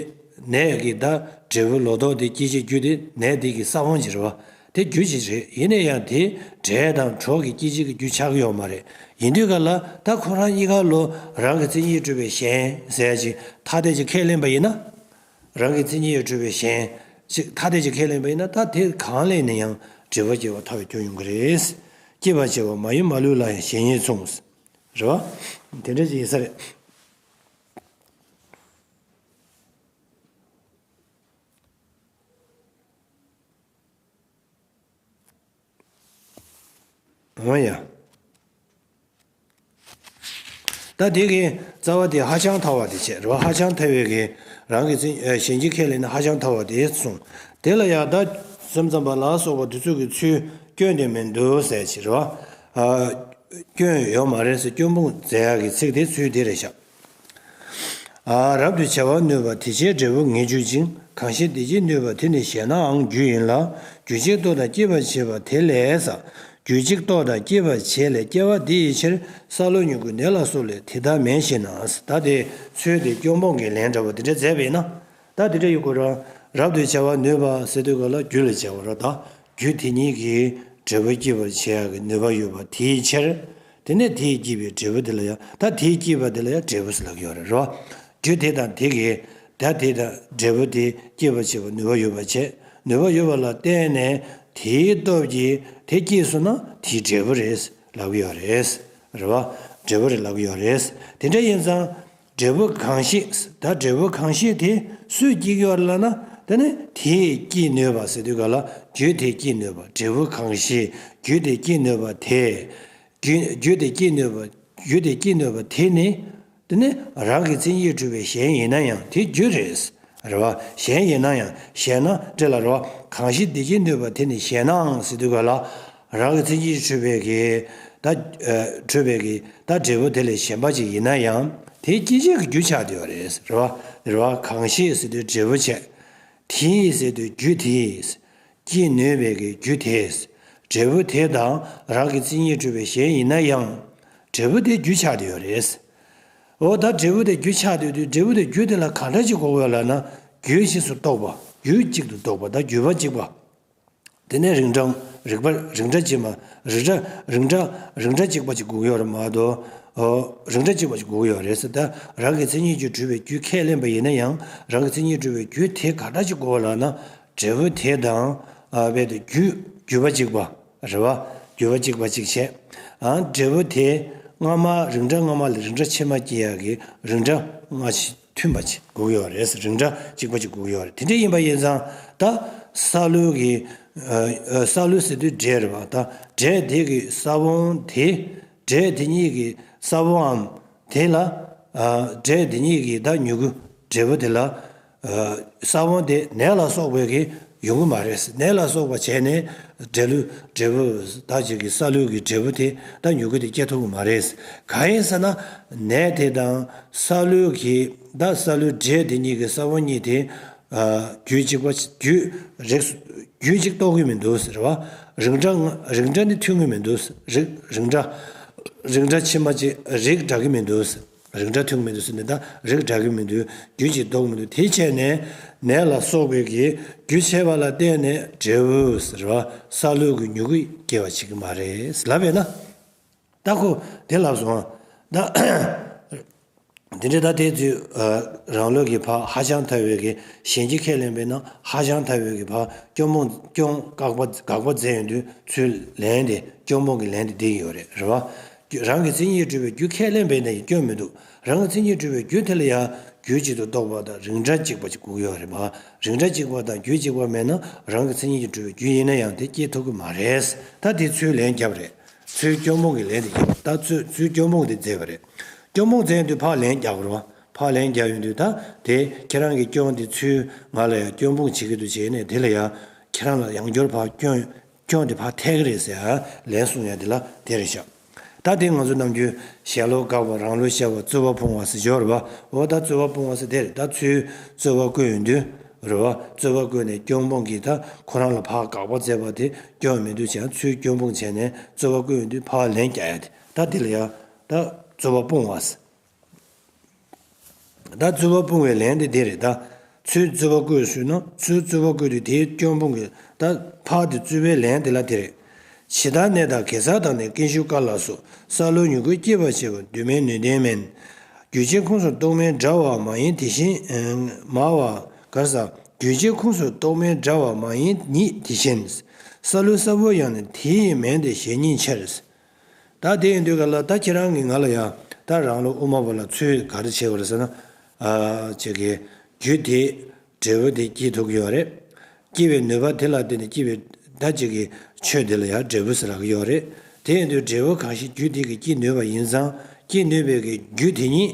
ནས་ཀྱི་ད་འབྲས་བུ་ལོ་ཏོག་དེ་སྐྱེད་བྱེད་རྒྱུ་དེ་ནས་དེ་གི་ས་བོན་ཅིག་རེད་བ། དེ་རྒྱུ་ཅིག་རེད། ཡིན་ན་ཡང་དེ་འབྲས་དང་གྲོ་གི་སྐྱེད་བྱེད་ཀྱི་རྒྱུ་ཆགས་ཀྱི་ཡོད་མ་རེད། ཡིན་དུས་ག་ལ་ད་ཁོ་རང་གཉིས་ཀ་ལོ་རང་གི་མཚན་ཉིད་གྲུབ་པའི་གཞན་ཟེར་ཅིག་ཐ་དད་ཅིག་ཁས་ལེན་པ་ཡིན་ན། རང་གི་མཚན་ཉིད་གྲུབ་པའི་གཞན་ཅིག་ཐ་དད་ཅིག་ཁས་ལེན་པ་ཡིན་ན་ད་དེ་གང་ལས་ནས་ཡང་འབྲས་བུ་སྐྱེ་བ་ཐལ་བའི་སྐྱོན་ཡོང་གི་རེད། སྐྱེད་པར་བྱེད་པ་མ་ཡིན་མ་ལུས་ལ་ཡང་གཞན་ཉིད་མཚུངས། རེད་བ། དེ་འདྲ་ཅིག་ཡིན་ས་རེད། འོ་ཡ། ད་དེ་གི་རྩ་བ་དེ་ཧ་ཅང་ཐལ་བ་དེ་བྱས་རེད་བ། ཧ་ཅང་ཐལ་བའི་གི་རང་གི་ཚིག་ཨ་གཞན་གྱིས་ཁས་ལེན་ན་ཧ་ཅང་ཐལ་བ་དེ་གསུངས། དེ་ལ་ཡང་ད་སེམས་ཙམ་པ་ལ་སོགས་པ་དེ་ཚོ་གི་ཚུལ་སྐྱོན་དེ་མི་འདུག་ཟེར་ཅིག་རེད་བ། ཨ་སྐྱོན་ཡོད་མ་རེད་ཟེར་སྐྱོན་སྤོང་མཛད་ཡག་གི་ཚིག་དེ་ཚུལ་དེ་རེད་ཤག་ཨ་རབ་ཏུ་བྱ་བར་ནུས་པ་དེ་ཕྱིར་འབྲས་བུ་ངེས་འགྱུར་ཅིང་། གང་ཞིག་དེ་བྱེད་ནུས་པ་དེ་ནི་གཞན་ནའང་རྒྱུ་ཡིན་ལ། རྒྱུ་གཅིག་ལྟོ་དང་སྐྱེད་པར་བྱེད་པ་དེ་ལས་ས། རྒྱུ་གཅིག་ལྟོ་དང་སྐྱེད་པར་བྱེད་ལས་སྐྱེ་བ་དེ་ཡི་ཕྱིར་སཱ་ལུ་མྱུ་གུ་ནད་ལ་སོགས་ལས་དེ་ལྟར་མིན་ཞེ་ན། ད་དེ་ཚུལ་དེ་སྐྱོན་སྤོང་གི་ལན་འདྲ་བོ་དེ་འདྲ་མཛད་པས་ན། ད་དེ་འདྲ་ཡོད་དགོས་ར། རབ་ཏུ་བྱ་བར་ནུས་པ་ཟེར་དུས་ག་ལ་རྒྱུ་ལ་བྱ་བ་ར། ད་རྒྱུ་དེ་ཉིད་ཀྱིས་འབྲས་བུ་སྐྱེད་པར་བྱེད་ཡག་གི་ནུས་པ་ཡོད་པ་དེའི་ཕྱིར། དེ་ནས་དེས་བསྐྱེད་པའི་འབྲས་བུ་དེ་ལ་ཡང་ད་དེས་བསྐྱེད་པ་དེ་ལ་ཡང་འབྲས་བུ་ཟེར་ལབ་ཀྱི་ཡོད་རེད་རོ། རྒྱུ་དེ་དང་དེ་གིས་ད་དེ་དང་འབྲས་བུ་དེ་སྐྱེད་པར་བྱེད་པའི་ནུས་པ་ཡོད་པ་བྱས། ནུས་པ་ཡོད་པ་ལ་བརྟེན་ནས་དེའི་སྟོབས་ཀྱིས་དེ་སྐྱེས་སོང་ན་དེའི་འབྲས་བུ་རེད་ལབ་ཀྱི་ཡོད་རེད། རེད་བ། འབྲས་བུ་རེད་ལབ་ཀྱི་ཡོད་རེད། དེ་འདྲ་ཡིན་ཙང་། འབྲས་བུ་གང་ཞིག་ད་འབྲས་བུ་གང་ཞིག་དེ་སུས་སྐྱེ་གི་ཡོད་རེད་ལབ་ན། དེ་ནི་དེས་སྐྱེད་ནུས་པ་ཟེར་དུས་ག་ལ་རྒྱུ་དེས་སྐྱེད་ནུས་པ། འབྲས་བུ་གང་ཞིག་རྒྱུ་དེས་སྐྱེད་ནུས་པ་དེ། རྒྱུ་རྒྱུ་དེས་སྐྱེད་ནུས་པ། རྒྱུ་དེས་སྐྱེད་ནུས་པ་དེ་ནི། དེ་ནི་རང་གི་མཚན་ཉིད་གྲུབ་པའི་གཞན་ཡིན་ན་ཡང་དེ་རྒྱུ་རེད། རེད་བ། གཞན་ཡིན་ན་ཡང་གཞན་ན་འདྲེ་ལ་རེད་བ། གང་ཞིག་དེ་བྱེད་ནུས་པ་དེ་ནི་གཞན་ནའང་ཟེར་དུས་ག་ལ། རང་གི་མཚན་ཉིད་གྲུབ་པའི་གི་ད་ཨ་གྲུབ་པའི་གི་ད་འབྲས་བུ་དེ་ལས་གཞན་པ་ཅིག་ཡིན་ན་ཡང་དེ་སྐྱེད་བྱེད་ཀྱི་རྒྱུ་ཆགས་བསྡད་ཡོད་རེད། རེད་བ། རེད་བ། གང་ཞིག་ཟེར་དུས་འབྲས་བུ་བྱས། དེས་ཟེར་དུས་རྒྱུ་དེས། སྐྱེད་ནུས་པའི་གི་རྒྱུ་དེས། འབྲས་བུ་དེ་དང་རང་གི་མཚན་ཉིད་གྲུབ་པའི་གཞན་ཡིན་ན་ཡང་། འབྲས་བུ་དེ་རྒྱུ་ཆགས་བསྡད་ཡོད་རེད། འོ་ད་འབྲས་བུ་དེ་རྒྱུ་ཆགས་བསྡད་དུས་འབྲས་བུ་དེ་རྒྱུ་དེ་ལ་གང་འདྲ་ཅིག་གོ་དགོས་ལབ་ན། རྒྱུད་གཅིག་ཏུ་གཏོགས་པ། རྒྱུད་གཅིག་ཏུ་གཏོགས་པ་ད་རྒྱུད་པ་གཅིག་པ། དེ་ནས་རིགས་འདྲ་རིགས་པ་རིགས་འདྲ་གཅིག་མ་རིགས་འདྲ་རིགས་འདྲ་རིགས་འདྲ་གཅིག་པ་ཅིག་དགོས་ཀྱི་ཡོད་རེད་མ་གཏོགས། འོ་རིགས་འདྲ་གཅིག་པ་ཅིག་དགོས་ཀྱི་ཡོད་རེད་ཟེར། ད་རང་གི་མཚན་ཉིད་ཀྱིས་གྲུབ་པའི་རྒྱུ་ཁས་ལེན་པ་ཡིན་ན་ཡང་རང་གི་མཚན་ཉིད་གྲུབ་པའི་རྒྱུ་དེ་ག་འདྲ་ཅིག་དགོས་ལབ་ན། འབྲས་བུ་དེ་དང་ཨ་རྦད་དེ་རྒྱུད་རྒྱུད་པ་གཅིག་པ་རེད་བ། རྒྱུད་པ་གཅིག་པ་གཅིག་བྱས། ཨ་འབྲས་བུ་དེ་སྔ་མ་རིགས་འདྲ་སྔ་མ་ལས་རིགས་འདྲ་ཕྱི་མ་སྐྱེ་ཡག་གི་རིགས་འདྲ་སྔ་ཕྱི་མཐུན་པ་ཅིག་དགོས་ཀྱི་ཡོད་རེད། རིགས་འདྲ་གཅིག་པ་ཅིག་དགོས་ཀྱི་ཡོད་རེད། དེ་འདྲ་ཡིན་པ་ཡིན་ཙང་ད་སཱ་ལུ་གི་ ཨ། ཨ། ས་ལུ་ཟེར་དུས་འབྲས་རེད་བ། ད་འབྲས་དེ་གི་ས་བོན་དེ། འབྲས་དེ་གཉིས་ཀྱི་ས་བོནའམ་དེ་ལ། ཨ། འབྲས་དེ་གཉིས་ཀྱི་ད་མྱུ་གུ་འབྲས་བུ་དེ་ལ། ཨ། ས་བོན་དེ་ནས་ལ་སོགས་པའི་གི་ཡོང་གི་མ་རེད། ནས་ལ་སོགས་པ་བྱས་ནས་འབྲས་ལུ་འབྲས་བུ་ད་ཅིག་གི་ས་ལུ་གི་འབྲས་བུ་དེ་ད་མྱུ་གུ་དེ་སྐྱེ་ཐུབ་ཀྱི་མ་རེད། གང་ཡིན་ཟེར་ན། ནས་དེ་དང་ས་ལུ་གི་ད་ས་ལུ་འབྲས་དེ་གཉིས་ཀྱི་ས་བོན་གཉིས་དེ། ཨ། རྒྱུད་གཅིག་པ། རྒྱུད་རིགས། རྒྱུད་གཅིག་གཏོགས་ཀྱི་མི་འདུག་ཟེར་བ། རིགས་འདྲ། རིགས་འདྲ་ནི་མཐུན་གྱི་མི་འདུག། རིགས། རིགས་འདྲ། རིགས་འདྲ་ཕྱི་མ་གཅིག་རིགས་འདྲ་གི་མི་འདུག། རིགས་འདྲ་མཐུན་གྱི་མི་འདུག་ཟེར་ནས། ད་རིགས་འདྲ་གི་མི་འདུག། རྒྱུད་གཅིག་གཏོགས་མི་འདུག། དེ་བྱས་ནས་ནས་ལ་སོགས་པའི་གི་རྒྱུ་བྱས་པ་ལ་བརྟེན་ནས་འབྲས་བུ་ཟེར་བ་ས་ལུ་གི་མྱུ་གུ་སྐྱེ་བ་བྱེད་ཀྱི་མ་རེད་ལབ་པས་ན། ད་ཁོ་དེ་ལབ་སོང་། ད། དེ་འདྲའི་ད་དེ་ཚོའི། ཨ། རང་ལུགས་ཀྱི་ཕར་ཧ་ཅང་ཐལ་བའི་གི་གཞན་གྱིས་ཁས་ལེན་པས་ན། ཧ་ཅང་ཐལ་བའི་གི་ཕར་སྐྱོར་མོ། སྐྱོར་དགག་པ། དགག་པ་མཛད་ཡོང་དུས་ཚུར་ལན་དེ། སྐྱོར་མོ་གི་ལན་དེ་འདི་ཡོད་རེད། རེད་བ། རང་གི་མཚན་ཉིད་གྲུབ་པའི་རྒྱུ་ཁས་ལེན་པས་ན་ཡང་སྐྱོན་མི་འདུག། རང་གི་མཚན་ཉིད་གྲུབ་པའི་རྒྱུ་དེ་ལ་ཡང་རྒྱུད་གཅིག་ཏུ་གཏོགས་པ་དང་རིགས་འདྲ་གཅིག་པ་ཅིག་དགོས་ཀྱི་ཡོད་རེད་བ། རིགས་འདྲ་གཅིག་པ་དང་རྒྱུད་གཅིག་པ་མེད་ན་རང་གི་མཚན་ཉིད་ཀྱིས་གྲུབ་པའི་རྒྱུ་ཡིན་ན་ཡང་དེ་སྐྱེ་ཐུབ་ཀྱི་མ་རེད། ད་དེ་ཚུར་ལན་བརྒྱབ་རེད། ཚུར་སྐྱོར་མོ་གི་ལན་དེ་བརྒྱབ། ད་ཚུར། ཚུར་སྐྱོར་མོ་དེ་མཛད་པ་རེད། སྐྱོར་མོ་མཛད་དུས་ཕར་ལན་རྒྱག་དགོས་རེད་བ། ཕར་ལན་རྒྱག་ཡོང་དུས་ད་དེ་ཁྱེད་རང་གི་སྐྱོན་དེ་ཚུར་ང་ལ་ཡང་སྐྱོན་སྤོང་བྱེད་ཀྱི་འདུག་བྱས་ནས། དེ་ལ་ཡང་ཁྱེད་རང་ལ་ཡང་བསྐྱར་ཕར་སྐྱོན། སྐྱོན་དེ་ཕར་ཐེབས་ཀྱི་རེད་ཟེར་ཡ་ལན་གསུང་ཡ་དེ་ལ་དེ་རེད་ཤག། ད་དེ་ང་ཚོ་ནམ་རྒྱུན་ཞེན་ལོག་དགག་པ། རང་ལུགས་བཤད་པ། རྩོད་པ་སྤོང་བ་ཟེར་ཡོད་རེད་བ། འོ་ད་རྩོད་པ་སྤོང་བ་ཟེར་དེ་རེད། ད་ཚུར་རྩོད་པ་བཀོད་ཡོང་དུས་རེད་བ། རྩོད་པ་བཀོད་ནས་སྐྱོན་སྤོང་གིས་ད་ཁོ་རང་ལ་ཕར་དགག་པ་མཛད་པ་དེ་སྐྱོན་མི་འདུག་བྱས་ན། ཚུར་སྐྱོན་སྤོང་བྱས་ནས་རྩོད་པ་བཀོད་ཡོང་དུས་ཕར་ལན་རྒྱག་ཡ་དེ། ད་དེ་ལ་ཡང་ད་རྩོད་པ་སྤོང་བ་ཟེར། ད་རྩོད་པ་སྤོང་བའི་ལན་དེ་འདི་རེད། ད་ཚུར་རྩོད་པ་བཀོད་ཟེར་ན། ཚུར་རྩོད་པ་བཀོད་དུས་དེའི་སྐྱོན་སྤོང་གི། ད་ཕར་དེ་རྩོད་པའི་ལན་དེ་ལ་དེ་རེད། ཇི་ལྟར་ནས་དང་གེ་སར་དང་ནི་ཀན་ཤུ་ཀ་ལ་སོགས། ས་ལུ་མྱུ་གུ་སྐྱེད་པར་བྱེད་པ་དུ་མའི་ནུས་ལྡན་མིན། རྒྱུད་གཅིག་ཁོངས་སུ་གཏོགས་མིན་འདྲ་བ་མ་ཡིན་དེ་བཞིན། མ་བ་གར་ས། རྒྱུད་གཅིག་ཁོངས་སུ་གཏོགས་མིན་འདྲ་བ་མ་ཡིན་ཉིད་དེ་བཞིན། ས་ལུ་ས་བོན་ཡང་ནི་དེ་ཡི་མིན་ཏེ་ཞེས་ཉིད་ཕྱིར། ད་དེ་ཡིན་དུས་ག་ལ། ད་ཁྱེད་རང་གིས་ང་ལ་ཡ། ད་རང་ལུགས་དབུ་མ་པ་ལ་ཚུར་ག་རེ་བྱས་པ་རེད་ཟེར་ན། ཨ། ཅིག་གི་རྒྱུ་དེ་འབྲས་བུ་དེ་སྐྱེ་ཐུབ་ཀྱི་ཡོད་རེད། སྐྱེ་བའི་ནུས་པ་དེ་ལ་བརྟེན་ནས་སྐྱེ་བའི་ད་ཅིག་གི་ཆོས་དེ་ལ་ཡ་འབྲས་བུ་ཟེར་ལབ་ཀྱི་ཡོད་རེད། དེ་ཡིན་དུས་འབྲས་བུ་གང་ཞིག་རྒྱུ་དེ་གིས་སྐྱེ་ནུས་པ་ཡིན་ཙང་། སྐྱེ་ནུས་པའི་གི་རྒྱུ་དེ་ཉིད།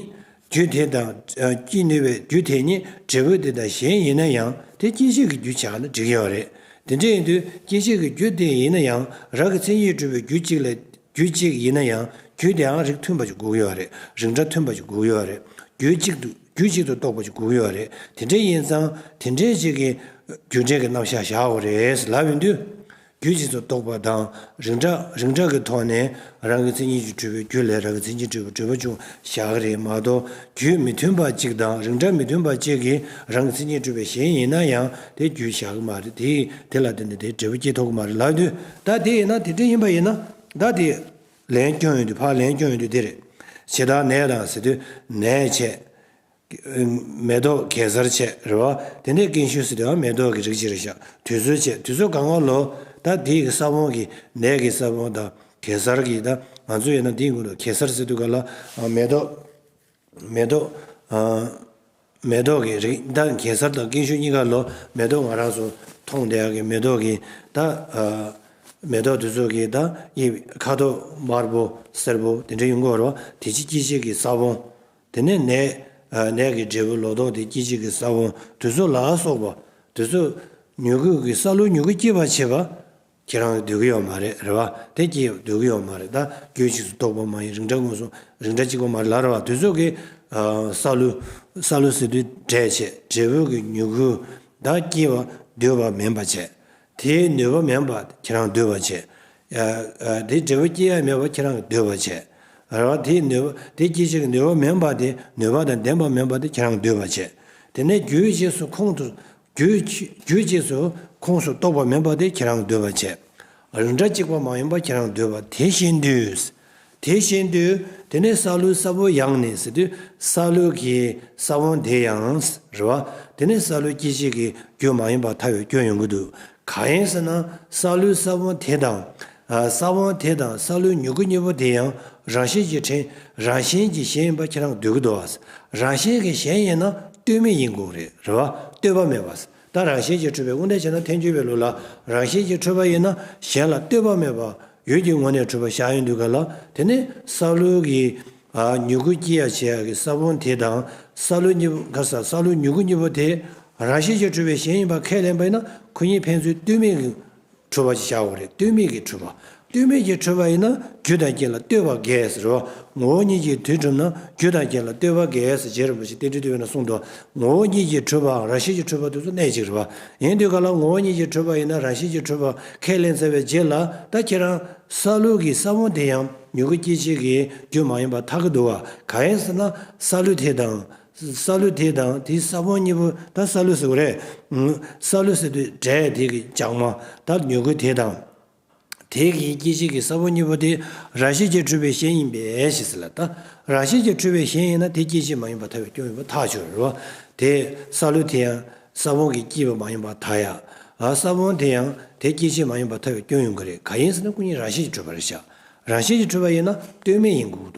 རྒྱུ་དེ་དང་། ཨ། སྐྱེ་ནུས་པའི་རྒྱུ་དེ་ཉིད་འབྲས་བུ་དེ་དང་གཞན་ཡིན་ན་ཡང་དེ་སྐྱེད་བྱེད་ཀྱི་རྒྱུ་ཆགས་ན་འགྲིག་གི་ཡོད་རེད། དེ་འདྲ་ཡིན་དུས་སྐྱེད་བྱེད་ཀྱི་རྒྱུ་དེ་ཡིན་ན་ཡང་། རང་གི་མཚན་ཉིད་གྲུབ་པའི་རྒྱུ་གཅིག་ལ། རྒྱུ་གཅིག་ཡིན་ན་ཡང་རྒྱུ་དེའང་རིགས་མཐུན་པ་ཅིག་དགོས་ཀྱི་ཡོད་རེད། རིགས་འདྲ་མཐུན་པ་ཅིག་དགོས་ཀྱི་ཡོད་རེད། རྒྱུད་གཅིག་ཏུ། རྒྱུད་གཅིག་ཏུ་གཏོགས་པ་ཅིག་དགོས་ཀྱི་ཡོད་རེད། དེ་འདྲ་ཡིན་ཙང་དེ་འདྲའི་ཅིག་གི་རྒྱུ་འབྲས་ཀྱི་རྣམ་གཞག་བཞག་དགོས་རེད་ལབ་ཡོང་དུས། རྒྱུད་གཅིག་ཏུ་གཏོགས་པ་དང་རིགས་འདྲ། རིགས་འདྲ་གི་ཐོག་ནས་རང་གི་མཚན་ཉིད་ཀྱིས་གྲུབ་པའི་རྒྱུ་ལས་རང་གི་མཚན་ཉིད་གྲུབ་པའི་འབྲས་བུ་བྱུང་བཞག་གི་རེད་མ་གཏོགས། རྒྱུད་མི་མཐུན་པ་གཅིག་དང་རིགས་འདྲ་མི་མཐུན་པ་གཅིག་གིས་རང་གི་མཚན་ཉིད་གྲུབ་པའི་གཞན་ཡིན་ན་ཡང་དེ་རྒྱུད་བཞག་གི་མ་རེད། དེ་དེ་ལ་བརྟེན་ནས་དེའི་འབྲས་བུ་སྐྱེ་ཐུབ་ཀྱི་མ་རེད་ལབ་དུས། ད་དེ་ཡིན་ན། དེ་འདྲ་ཡིན་པ་ཡིན་ན། ད་དེ་ལན་སྐྱོན་ཡོང་དུས། ཕར་ལན་སྐྱོན་ཡོང་དུས་དེ་རེད། ཇི་ལྟར་ནས་དང་ཟེར་དུས་ནས་བྱས། མེ་ཏོག་གེ་སར་བྱས་རེད་བ། དེ་ནས་ཀན་ཤུ་ཟེར་དུས་ཡང་མེ་ཏོག་གི་རིགས་ཅིག་རེད་ཤག། དུས་ཚོད་བྱས། དུས་ཚོད་གང་ག་ལོ། ད་དེའི་གི་ས་བོན་གྱི། ནས་ཀྱི་ས་བོན་དང་གེ་སར་གྱི། ད་ང་ཚོ་ཡིན་ན་འདིའི་སྔོན་དུ་གེ་སར་ཟེར་དུས་ག་ལ། ཨ། མེ་ཏོག། མེ་ཏོག། ཨ། མེ་ཏོག་གི་རིགས། ད་གེ་སར་དང་ཀན་ཤུ་གཉིས་ཀ་ལོ། མེ་ཏོག་ང་རང་ཚོ་མཐོང་བསྡད་ཡག་གི་མེ་ཏོག་གི། ད། ཨ། མེ་ཏོག་དེ་ཚོ་གི་ད་དབྱིབས། ཁ་དོག་དམར་པོ་སེར་པོ་དེ་འདྲ་ཡོང་གི་ཡོད་རེད་བ། དེ་ཕྱི་སྐྱེད་བྱེད་ཀྱི་ས་བོན། དེ་ནས་ནས། ཨ། ནས་ཀྱི་འབྲས་བུ་ལོ་ཏོག་དེ་སྐྱེད་བྱེད་ཀྱི་ས་བོན་དེ་ཚོ་ལ་སོགས་པ། དེ་ཚོ་མྱུ་གུ་གི། ས་ལུ་མྱུ་གུ་སྐྱེད་པར་བྱེད་པ་ཁྱེད་རང་གིས་འདོད་ཀྱི་ཡོད་མ་རེད། རེད་བ། དེ་སྐྱེད་འདོད་ཀྱི་ཡོད་མ་རེད། ད་རྒྱུད་གཅིག་ཏུ་གཏོགས་པ་མ་ཡིན། རིགས་འདྲ་ངོས་བཟུང་། རིགས་འདྲ་གཅིག་པ་མ་རེད་ལབ་རེད་བ། དེ་ཚོ་གི། ཨ། ས་ལུ། ས་ལུ་ཟེར་དུས་འབྲས་བྱས། འབྲས་བུ་གི་མྱུ་གུ་ད་སྐྱེ་བ་འདོད་པ་མིན་པ་བྱས། དེའི་ནུས་པ་མིན་པ་ཁྱེད་རང་འདོད་པ་བྱས། ཨ། ཨ། དེ་འབྲས་བུ་སྐྱེ་ཡ་མེད་པ་ཁྱེད་རང་གིས་འདོད་པ་བྱས། རེད་བ། དེའི་ནུས་པ། དེ་སྐྱེད་བྱེད་ཀྱི་ནུས་པ་མིན་པ་དེ། ནུས་པ་དང་ལྡན་པ་མིན་པ་དེ་ཁྱེད་རང་འདོད་པ་བྱས། དེ་ནས་རྒྱུད་གཅིག་སུ་ཁོངས་སུ། རྒྱུད་གཅིག། རྒྱུད་གཅིག་སུ་ཁོངས་སུ་གཏོགས་པ་མིན་པ་དེ་ཁྱེད་རང་འདོད་པ་བྱས། རིགས་འདྲ་གཅིག་པ་མ་ཡིན་པ་ཁྱེད་རང་འདོད་པ། དེ་བཞིན་དུ། དེ་བཞིན་དུ། དེ་ནས་ས་ལུ་ས་བོན་ཡང་ནི་ཟེར་དུས་ས་ལུ་གི་ས་བོན་དེ་ཡང་རེད་བ། དེ་ནས་ས་ལུ་སྐྱེད་བྱེད་ཀྱི་རྒྱུ་མ་ཡིན་པར་ཐལ་བའི་སྐྱོན་ཡོང་གི་འདུག། གང་ཡིན་ཟེར་ན། ས་ལུའི་ས་བོན་དེ་དང་། ཨ། ས་བོན་དེ་དང་ས་ལུའི་མྱུ་གུ་གཉིས་པོ་དེ་ཡང་རང་བཞིན་གྱིས་བྲལ། རང་བཞིན་གྱིས་གཞན་ཡིན་པ་ཁྱེད་རང་འདོད་ཀྱི་འདུག་བ། རང་བཞིན་གྱིས་གཞན་ཡིན་ན་ལྟོས་མེད་ཡིན་དགོས་རེད། རེད་བ། ལྟོས་པ་མེད་པ། ད་རང་བཞིན་གྱིས་གྲུབ་པའི་དབུ་མཐའི་ཆ་ན་ཐལ་འགྱུར་བའི་ལུགས་ལ་རང་བཞིན་གྱིས་གྲུབ་པ་ཡིན་ན་གཞན་ལ་ལྟོས་པ་མེད་པར་ཡུལ་གྱི་ངོ་ནས་གྲུབ་པ་བཞག་ཡོང་དུས་ག་ལ། དེ་ནི་སཱ་ལུ་གི་མྱུ་གུ་སྐྱེ་ཡ་བྱེད་ཡ་གི་ས་བོན་དེ་དང་སཱ་ལུ་གཉིས་པོ་ག་ས་སཱ་ལུ་མྱུ་གུ་གཉིས་པོ་དེ་རང་བཞིན་གྱིས་གྲུབ་པའི་གཞན་ཡིན་པ་ཁས་ལེན་པ་ཡིན་ན་ཁོ་གཉིས་ཕན་ཚུན་ལྟོས་མེད་ཀྱི་གྲུབ་པ་ཅིག་བཞག་དགོས་རེད། ལྟོས་མེད་ཀྱི་གྲུབ་པ། ལྟོས་མེད་ཀྱི་གྲུབ་པ་ཡིན་ན་རྒྱུ་དང་རྐྱེན་ལ་ལྟོས་པ་འགལ་ཟེར་རོ། ངོ་བོ་ཉིད་ཀྱིས་དུས་གྲུབ་ན་རྒྱུ་དང་རྐྱེན་ལ་ལྟོས་པ་འགལ་ཟེར་རྗེ་རིན་པོ་ཆེ་རྟེན་འབྲེལ་བསྟོད་པའི་ནང་གསུངས་འདུག་ངོ་བོ་ཉིད་ཀྱིས་གྲུབ་པའམ་རང་བཞིན་གྱིས་གྲུབ་པ་དེ་ཚོ་གནད་གཅིག་རེད་བ། ཡིན་དུས་ག་ལ་ངོ་བོ་ཉིད་ཀྱིས་གྲུབ་པ་ཡིན་ན་རང་བཞིན་གྱིས་གྲུབ་པ་ཁས་ལེན་ཚར་བའི་རྗེས་ལ་ད་ཁྱེད་རང་སཱ་ལུ་གི་ས་བོན་དེ་ཡང་མྱུ་གུ་སྐྱེད་བྱེད་ཀྱི་རྒྱུ་མ་ཡིན་པར་ཐལ་གྱི་འདུག་བ། གང་ཡིན་ཟེར་ན་སཱ་ལུ་དེ་དང་། སཱ་ལུ་དེ་དང་དེའི་ས་བོན་གཉིས་པོ་ད་སཱ་ལུ་ཟེར་བ་རེད། ཨང་། སཱ་ལུ་ཟེར་དུས་འབྲས་དེ་གི་ལྗང་མ་ད་མྱུ་གུ་དེ་དང་། དེ་གི་སྐྱེད་བྱེད་ཀྱི་ས་བོན་གཉིས་པོ་དེ་རང་བཞིན་གྱིས་གྲུབ་པའི་གཞན་ཡིན་པས་ཞེས་ཟེར་ལ། ད་རང་བཞིན་གྱིས་གྲུབ་པའི་གཞན་ཡིན་ན་དེ་སྐྱེད་བྱེད་མ་ཡིན་པར་ཐལ་བའི་སྐྱོན་ཡོད་པ་ཐག་ཆོད་རེད་བ། དེ་སཱ་ལུ་དེ་ཡང་ས་བོན་གྱིས་བསྐྱེད་པ་མ་ཡིན་པར་ཐལ་ཡ། ཨ། ས་བོན་དེ་ཡང་དེ་སྐྱེད་བྱེད་མ་ཡིན་པར་ཐལ་བའི་སྐྱོན་ཡོང་གི་རེད། གང་ཡིན་ཟེར་ན་སྐུ་ཉིད་རང་བཞིན་གྱིས་གྲུབ་པ་རེད་ཤག་རང་བཞིན་གྱིས་གྲུབ་པ་ཡིན་ན་ལྟོས་མེད་ཡིན་དགོས་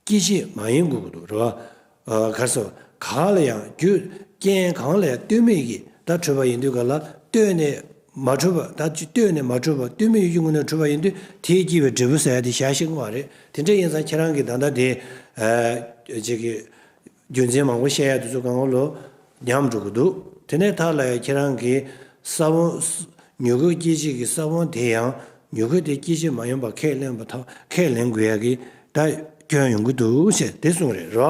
ཀྱི་འདུག་སྐྱེད་བྱེད་མ་ཡིན་དགོས་ཀྱི་འདུག་རེད་བ། ཨ། ག་རེ་ཟེར། གང་ལ་ཡང་རྒྱུ་རྐྱེན་གང་ལ་ཡང་ལྟོས་མེད་ཀྱིས་ད་གྲུབ་པ་ཡིན་དུས་ག་ལ་ལྟོས་ནས་མ་གྲུབ་པ། ད་ཅི་ལྟོས་ནས་མ་གྲུབ་པ་ལྟོས་མེད་ཡུལ་གྱི་ངོ་ནས་གྲུབ་པ་ཡིན་དུས་དེས་བསྐྱེད་པའི་འབྲས་བུ་ཟེར་ཡ་དེ་བཞག་ཤེས་ཀྱི་མ་རེད། དེ་འདྲ་ཡིན་ཙང་ཁྱེད་རང་གིས་ད་ལྟ་དེ་ཨ་ཅིག་གི་རྒྱུ་མཚན་མང་པོ་བཤད་ཡ་དེ་ཚོ་གང་ག་ལོ་ཉམས་འགྲོ་གི་འདུག་དེ་ནས་ད་ལ་ཡ་ཁྱེད་རང་གིས་ས་བོན། མྱུ་གུ་སྐྱེད་བྱེད་ཀྱི་ས་བོན་དེ་ཡང་མྱུ་གུ་དེ་སྐྱེད་བྱེད་མ་ཡིན་པ་ཁས་ལེན་པ་དང་ཁས་ལེན་དགོས་ཡ་གི་ད་སྐྱོན་ཡོང་གི་འདུག་ཅེས་དེ་གསུངས་རེད་རོ།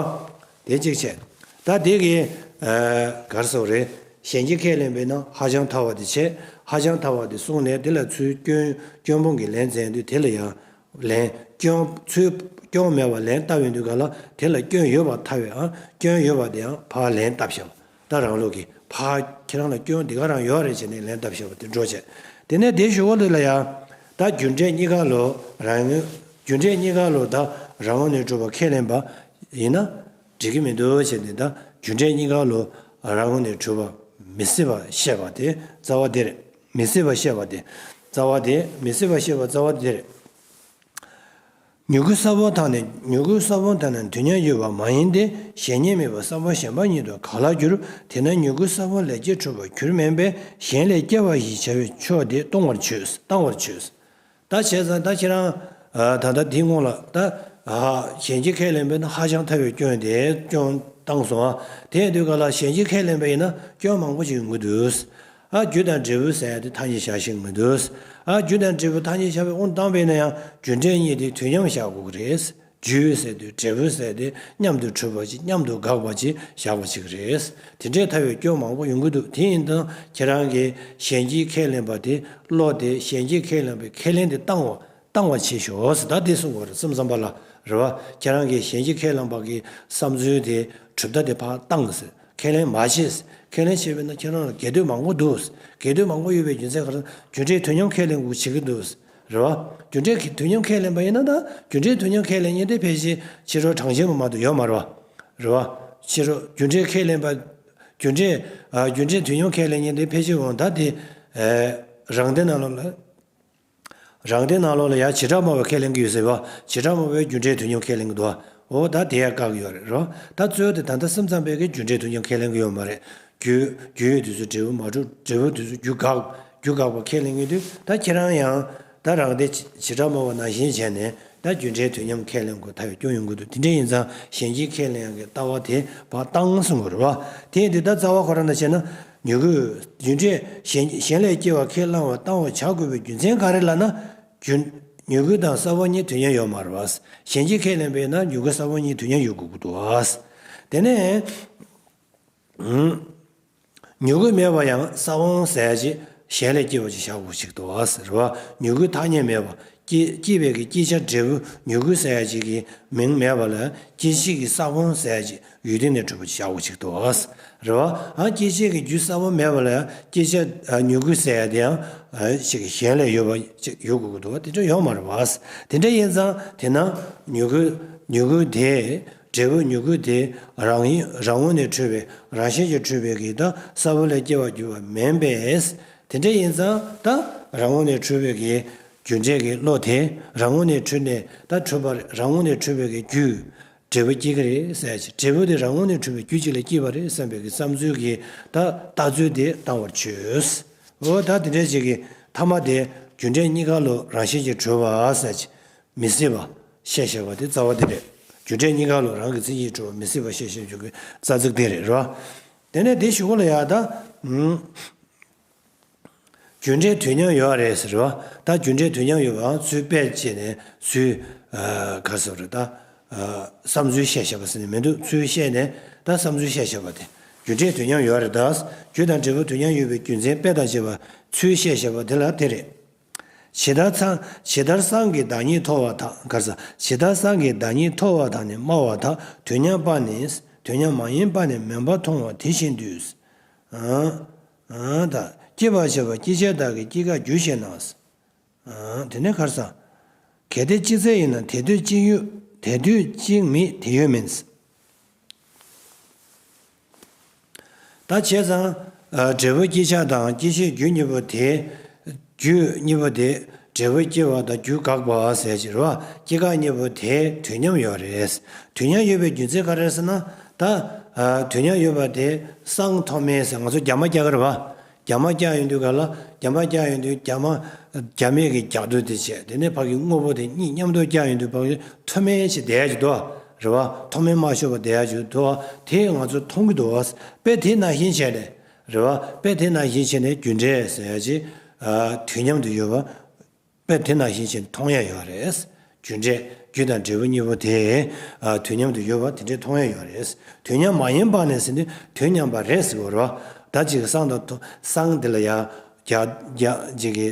དེ་གཅིག་བྱས། ད་དེ་གི་ཨ་ག་རེ་ཟེར་རེད། གཞན་གྱིས་ཁས་ལེན་པས་ན་ཧ་ཅང་ཐལ་བ་དེ་བྱས། ཧ་ཅང་ཐལ་བ་དེ་གསུངས་ནས་དེ་ལ་ཚུར་སྐྱོན་སྐྱོན་སྤོང་གི་ལན་མཛད་དུས་དེ་ལ་ཡང་། ལན། སྐྱོན། ཚུར་སྐྱོན་མེད་པར་ལན་བཏབ་ཡོང་དུས་ག་ལ་དེ་ལ་སྐྱོན་ཡོད་པར་ཐལ་བའམ་སྐྱོན་ཡོད་པ་དེའང་ཕར་ལན་བཏབ་བཞག་ད་རང་ལུགས་ཀྱིས་ཕར་ཁྱེད་རང་ལ་སྐྱོན་འདི་ག་རང་ཡོད་རེད་བྱས་ནས་ལན་བཏབ་བཞག་པ་དེ་འགྲོ་བྱས། དེ་ནས་དེའི་གཞུག་གུ་དེ་ལ་ཡང་། ད་རྒྱུ་འབྲས་གཉིས་ཀ་ལོ་རང་ངོས། རྒྱུ་འབྲས་གཉིས་ཀ་ལོ་ད་རང་ངོས་ནས་གྲུབ་པ་ཁས་ལེན་པ་ཡིན་ན་འགྲིག་གི་མི་འདུག་བྱས་ནས། ད་རྒྱུ་འབྲས་གཉིས་ཀ་ལོ་རང་ངོས་ནས་གྲུབ་པ་མི་སྲིད་པ་བཤད་པ་དེ་རྩ་བ་དེ་རེད། མི་སྲིད་པ་བཤད་པ་དེ་རྩ་བ་དེ། མི་སྲིད་པ་བཤད་པ་རྩ་བ་དེ་རེད། མྱུ་གུ་ས་བོན་དག་ནི། མྱུ་གུ་ས་བོན་དག་ནི་དུས་མཉམ་ཡོད་པ་མ་ཡིན་ཏེ། གཞན་ཉིད་མེད་པར་ས་བོན་གཞན་པ་ཉིད་དུ་ག་ལ་འགྱུར། དེས་ན་མྱུ་གུ་ས་བོན་ལས་སྐྱེས་གྲུབ་པར་གྱུར་མིན་པས་གཞན་ལས་སྐྱེ་བ་ཞེས་བྱ་བའི་ཕྱོགས་དེ་སྟོང་པར་བྱོས། སྟོང་པར་བྱོས། ད་བྱས་ཙང་ད་ཁྱེད་རང་། ཨ། ད་ལྟ་འདིའི་སྔོན་ལ་ད། ཨ། གཞན་གྱིས་ཁས་ལེན་པས་ན་ཧ་ཅང་ཐལ་བའི་སྐྱོན་དེ་སྐྱོན་བཏང་སོང་ཨ། དེ་ཡིན་དུས་ག་ལ་གཞན་གྱིས་ཁས་ལེན་པ་ཡིན་ན་སྐྱོན་མང་པོ་ཞིག་ཡོང་གི་འདུག་ཨ། རྒྱུ་དང་འབྲས་བུ་ཟེར་ཡ་དེ་ཐ་སྙད་བཞག་ཤེས་མི་འདུག་ཨ། རྒྱུ་དང་འབྲས་བུ་ཐ་སྙད་བཞག་པའི་དབང་བཏང་པས་ན་ཡང་རྒྱུ་འབྲས་གཉིས་དེ་དུས་མཉམ་བཞག་དགོས་ཀྱི་རེད། རྒྱུ་ཟེར་དུས་འབྲས་བུ་ཟེར་དེ་མཉམ་དུ་གྲུབ་པ་ཅིག་མཉམ་དུ་འགག་པ་ཅིག་བཞག་པ་ཅིག་རེད། དེ་འདྲའི་ཐལ་བའི་སྐྱོན་མང་པོ་ཡོང་གི་འདུག་དེ་ཡིན་དུས་ཁྱེད་རང་གིས་གཞན་གྱིས་ཁས་ལེན་པ་དེ་བློ་དེ་གཞན་གྱིས་ཁས་ལེན་པའི་ཁས་ལེན་དེ་བཏང་བ། བཏང་བ་བྱེད་ཤོག་ཟེར། ད་དེ་གསུངས་པ་རེད། སེམས་ཙམ་པ་ལ་རེད་བ། ཁྱེད་རང་གིས་གཞན་གྱིས་ཁས་བླངས་པ་གི་བསམ་ཚུལ་དེ་གྲུབ་མཐའ་དེ་ཕར་བཏང་ཟེར། ཁས་ལེན་མ་བྱེད་ཟེར། ཁས་ལེན་བྱས་པས་ན་ཁྱེད་རང་ལ་འགལ་འདུ་མང་པོ་འདུག་ཟེར། འགལ་འདུ་མང་པོ་ཡོད་པའི་རྒྱུ་མཚན་ག་རེ། རྒྱུ་འབྲས་དུས་མཉམ་ཁས་ལེན་དགོས་བྱེད་ཀྱི་འདུག་ཟེར། རེད་བ། རྒྱུ་འབྲས་ཀྱི་དུས་མཉམ་ཁས་ལེན་པ་ཡིན་ན་ད་རྒྱུ་འབྲས་དུས་མཉམ་ཁས་ལེན་མཁན་དེ་ཕལ་ཆེར་ཕྱི་རོལ་གྲངས་ཅན་པ་མ་གཏོགས་ཡོད་མ་རེད་བ། རེད་བ། ཕྱི་རོལ་རྒྱུ་འབྲས་ཁས་ལེན་པ། རྒྱུ་འབྲས། ཨ། རྒྱུ་འབྲས་དུས་མཉམ་ཁས་ལེན་མཁན་དེ་ཕལ་ཆེར་འོང་ད་དེ། ཨ། རང་སྡེ་ནང་ལོགས་ལ། རང་སྡེ་ནང་ལོགས་ལ་ཡང་བྱེ་བྲག་སྨྲ་བས་ཁས་ལེན་གྱི་ཡོད་ཟེར་བ། བྱེ་བྲག་སྨྲ་བས་རྒྱུ་འབྲས་དུས་མཉམ་ཁས་ལེན་གྱི་འདུག་བ། འོ་ད་དེ་ཡང་བཀག་གི་ཡོད་རེད་རོ། ད་གཙོ་བོ་དེ་ད་ལྟ་སེམས་ཙམ་པས་ཀྱི་རྒྱུ་འབྲས་དུས་མཉམ་ཁས་ལེན་གྱི་ཡོད་མ་རེད། རྒྱུ། རྒྱུ་ཡོད་དུས་སུ་འབྲས་བུ་མ་གྲུབ། འབྲས་བུ་དུས་སུ་རྒྱུ་འགག་རྒྱུ་འགག་པ་ཁས་ལེན་གྱི་འདུག་ད་ཁྱེད་རང་ཡང་ད་རང་སྡེ་བྱེ་བྲག་སྨྲ་བ་ནང་བཞིན་བྱས་ནས་ད་རྒྱུ་འབྲས་དུས་མཉམ་ཁས་ལེན་དགོས་ཐལ་བའི་སྐྱོན་ཡོང་གི་འདུག་དེ་འདྲ་ཡིན་ཙང་གཞན་གྱིས་ཁས་ལེན་ཡག་གི་ལྟ་བ་དེ་ཕར་བཏང་གསུང་གི་རེད་བ། དེ་ཡིན་དུས་ད་རྩ་བ་ཁོ་རང་ལ་བྱས་ན། མྱུ་གུ། རྒྱུ་འབྲས་གཞན་གཞན་ལས་སྐྱེ་བ་ཁས་བླངས་པ་བཏང་བར་བྱ་དགོས་པའི་རྒྱུ་མཚན་ག་རེ་ལབ་ན། རྒྱུ། མྱུ་གུ་དང་ས་བོན་གཉིས་དུས་མཉམ་ཡོད་མ་རེད་བ། གཞན་གྱིས་ཁས་ལེན་པས་ན་མྱུ་གུ་ས་བོན་གཉིས་དུས་མཉམ་ཡོད་དགོས་ཀྱི་འདུག་བ། དེ་ནས། ཨང་། མྱུ་གུ་མེད་པ་ཡང་ས་བོན་ཟེར་ཅིག་གཞན་ལས་སྐྱེ་བ་ཅིག་བཞག་དགོས་ཅིག་འདུག་བ་ཟེར་བ། མྱུ་གུ་ཐ་སྙད་མེད་པ། སྐྱེ་སྐྱེས་པའི་གི་སྐྱེད་བྱ་འབྲས་བུ་མྱུ་གུ་ཟེར་ཡ་ཅིག་གི་མིང་མེད་པ་ལ་སྐྱེད་བྱེད་ཀྱི་ས་བོན་ཟེར་ཡ་ཅིག་ཡུལ་དེ་ནས་གྲུབ་པ་ཅིག་བཞག་དགོས་ཅིག་འདུག་བ། རེད་བ། ཨ། སྐྱེད་བྱེད་ཀྱི་རྒྱུ་ས་བོན་མེད་པ་ལ་སྐྱེད་བྱ། ཨ། མྱུ་གུ་ཟེར་ཡ་དེ་ཡང་། ཨ། ཅིག་གཞན་ལས་ཡོད་པ་ཅིག་ཡོད་དགོས་ཀྱི་འདུག་བ། དེ་འདྲ་ཡོད་མ་རེད་བ། དེ་འདྲ་ཡིན་ཙང་དེ་ན་མྱུ་གུ། མྱུ་གུ་དེ། འབྲས་བུ་མྱུ་གུ་དེ་རང་ཡིན། རང་ངོས་ནས་འཕྲོས་པའི་རང་བཞིན་གྱིས་འཕྲོས་པའི་གི་ད་ས་བོན་ལས་སྐྱེ་བར་གྱུར་པ་མིན་པས། དེ་འདྲ་ཡིན་ཙང་ད་རང་ངོས་ནས་འཕྲོས་པའི་གི་རྒྱུ་འབྲས་ཀྱི་བློ་དེ་རང་ངོས་ནས་འཕྲོས་ནས་ད་འཕྲོས་པ་རང་ངོས་ནས་འཕྲོས་པའི་གི་རྒྱུ། འབྲས་བུ་སྐྱེ་གི་རེད་ཟེར་ཅིག་འབྲས་བུ་དེ་རང་ངོས་ནས་གྲུབ་པའི་རྒྱུ་གཅིག་ལས་སྐྱེས་པ་རེད་བསམ་པའི་གི་བསམ་ཚུལ་གྱི་ད་ལྟ་ཚུལ་དེ་བཏང་བར་བྱོས། འོ་ད་དེ་འདྲའི་ཅིག་གི་ཐ་མ་དེ་རྒྱུ་འབྲས་གཉིས་ཀ་ལ་རང་བཞིན་གྱིས་གྲུབ་པ་ཟེར་ཅིག་མི་སྲིད་པ་བཤད་བཞག་པ་དེ་རྩ་བ་དེ་རེད། རྒྱུ་འབྲས་གཉིས་ཀ་ལ་རང་གི་མཚན་ཉིད་གྲུབ་པ་མི་སྲིད་པ་བཤད་བཞག་རྒྱུ་གི་རྩ་ཚིག་དེ་རེད་རོ། དེ་ནས་དེ་གཞུག་གུ་ལ་ཡ་ད། རྒྱུ་འབྲས་དུས་མཉམ་ཡོད་རེད་ཟེར་བ། ད་རྒྱུ་འབྲས་དུས་མཉམ་ཡོད་པའང་ཚུལ་དཔེ་བྱས་ནས་ཚུལ་ག་ཟེར་རེད་ད། བསམ་ཚུལ་བཤད་བཞག་པ་ཟེར་ནས་མི་འདུག་ཚུལ་བཤད་ནས་ད་བསམ་ཚུལ་བཤད་བཞག་པ་དེ། རྒྱུ་འབྲས་དུས་མཉམ་ཡོད་རེད་ད། རྒྱུ་དང་འབྲས་བུ་དུས་མཉམ་ཡོད་པའི་རྒྱུ་མཚན་དཔེ་དང་བཅས་པ་ཚུལ་བཤད་བཞག་པ་དེ་ལ་དེ་རེད། ཇི་ལྟར་ཚང་ཇི་ལྟར་སང་གི་བདག་ཉིད་མཐོ་བ་དང་ག་ཟེར། ཇི་ལྟར་སང་གི་བདག་ཉིད་མཐོ་བ་དང་ནི་དམའ་བ་དག་དུས་མཉམ་པ་ནི་དུས་མཉམ་མ་ཡིན་པ་ནི་མིན་པ་མཐོང་བ་དེ་བཞིན་དུ། ཨ། ཨ། ད། སྐྱེད་པར་བྱེད་པ་སྐྱེད་བྱེད་དག་གི་སྐྱེད་ཀ་རྒྱུ་ཞེ་ན། ཨ། དེ་ནས་ག་རེ་ཟེར། གལ་ཏེ་གཅིག་ཚད་ཡིན་ན་དེ་དུས་གཅིག་ཡོད་དེ་དུས་གཅིག་མེད་དེ་ཡོད་མིན། ད་བྱས་ཙང་། ཨ། འབྲས་བུ་སྐྱེད་བྱེད་དང་སྐྱེད་བྱེད་རྒྱུ་གཉིས་པོ་དེ། རྒྱུ་གཉིས་པོ་དེ། འབྲས་བུ་སྐྱེ་བ་དང་རྒྱུ་འགག་པ་ཟེར་གྱི་རེད་བ། སྐྱེད་ཀ་གཉིས་པོ་དེ་དུས་མཉམ་ཡོད་རེད། དུས་མཉམ་ཡོད་པའི་རྒྱུ་མཚན་ག་རེ་ཟེར་ན། ད། ཨ། དུས་མཉམ་ཡོད་པ་དེ་སང་མཐོ་དམན་ཟེར་ང་ཚོ་རྒྱ་མ་རྒྱག་གི་རེད་བ། རྒྱ་མ་རྒྱག་ཡོང་དུས་ག་ལ་རྒྱ་མ་རྒྱག་ཡོང་དུས་རྒྱ་མ་རྒྱ་མའི་གི་རྒྱག་དུས་དེ་བྱས་དེ་ནས་ཕ་གི་དངོས་པོ་དེ་གཉིས་མཉམ་དུ་རྒྱག་ཡོང་དུས་ཕ་གི་མཐོ་དམན་ཞིག་བསྡད་ཡ་ཅིག་འདུག་བ། རེད་བ། མཐོ་དམན་མ་ཤོར་བ་བསྡད་ཡ་ཅིག་འདུག་བ། དེ་ང་ཚོ་མཐོང་གི་འདུག་བ། དཔེ་དེ་ནང་བཞིན་བྱས་ནས། རེད་བ། དཔེ་དེ་ནང་བཞིན་བྱས་ནས་རྒྱུ་འབྲས་ཟེར་ཡ་ཅིག་ཨ། དུས་མཉམ་དུ་ཡོད་པ། དཔེ་དེ་ནང་བཞིན་བྱས་ནས་མཐོང་ཡ་ཡོད་རེད། རྒྱུ་འབྲས་རྒྱུ་དང་འབྲས་བུ་གཉིས་པོ་དེ། ཨ། དུས་མཉམ་དུ་ཡོད་པ་དེ་འདྲས་མཐོང་ཡ་ཡོད་རེད། དུས་མཉམ་མ་ཡིན་པ་ནི་ཟེར་དུས་དུས་མཉམ་པ་རེད་ཟེར་གྱི་ཡོད་རེད་བ། ད་ཅིག་སང་དང་མཐོ་སང་དེ་ལ་ཡ། རྒྱ་རྒྱ་ཅིག་གི་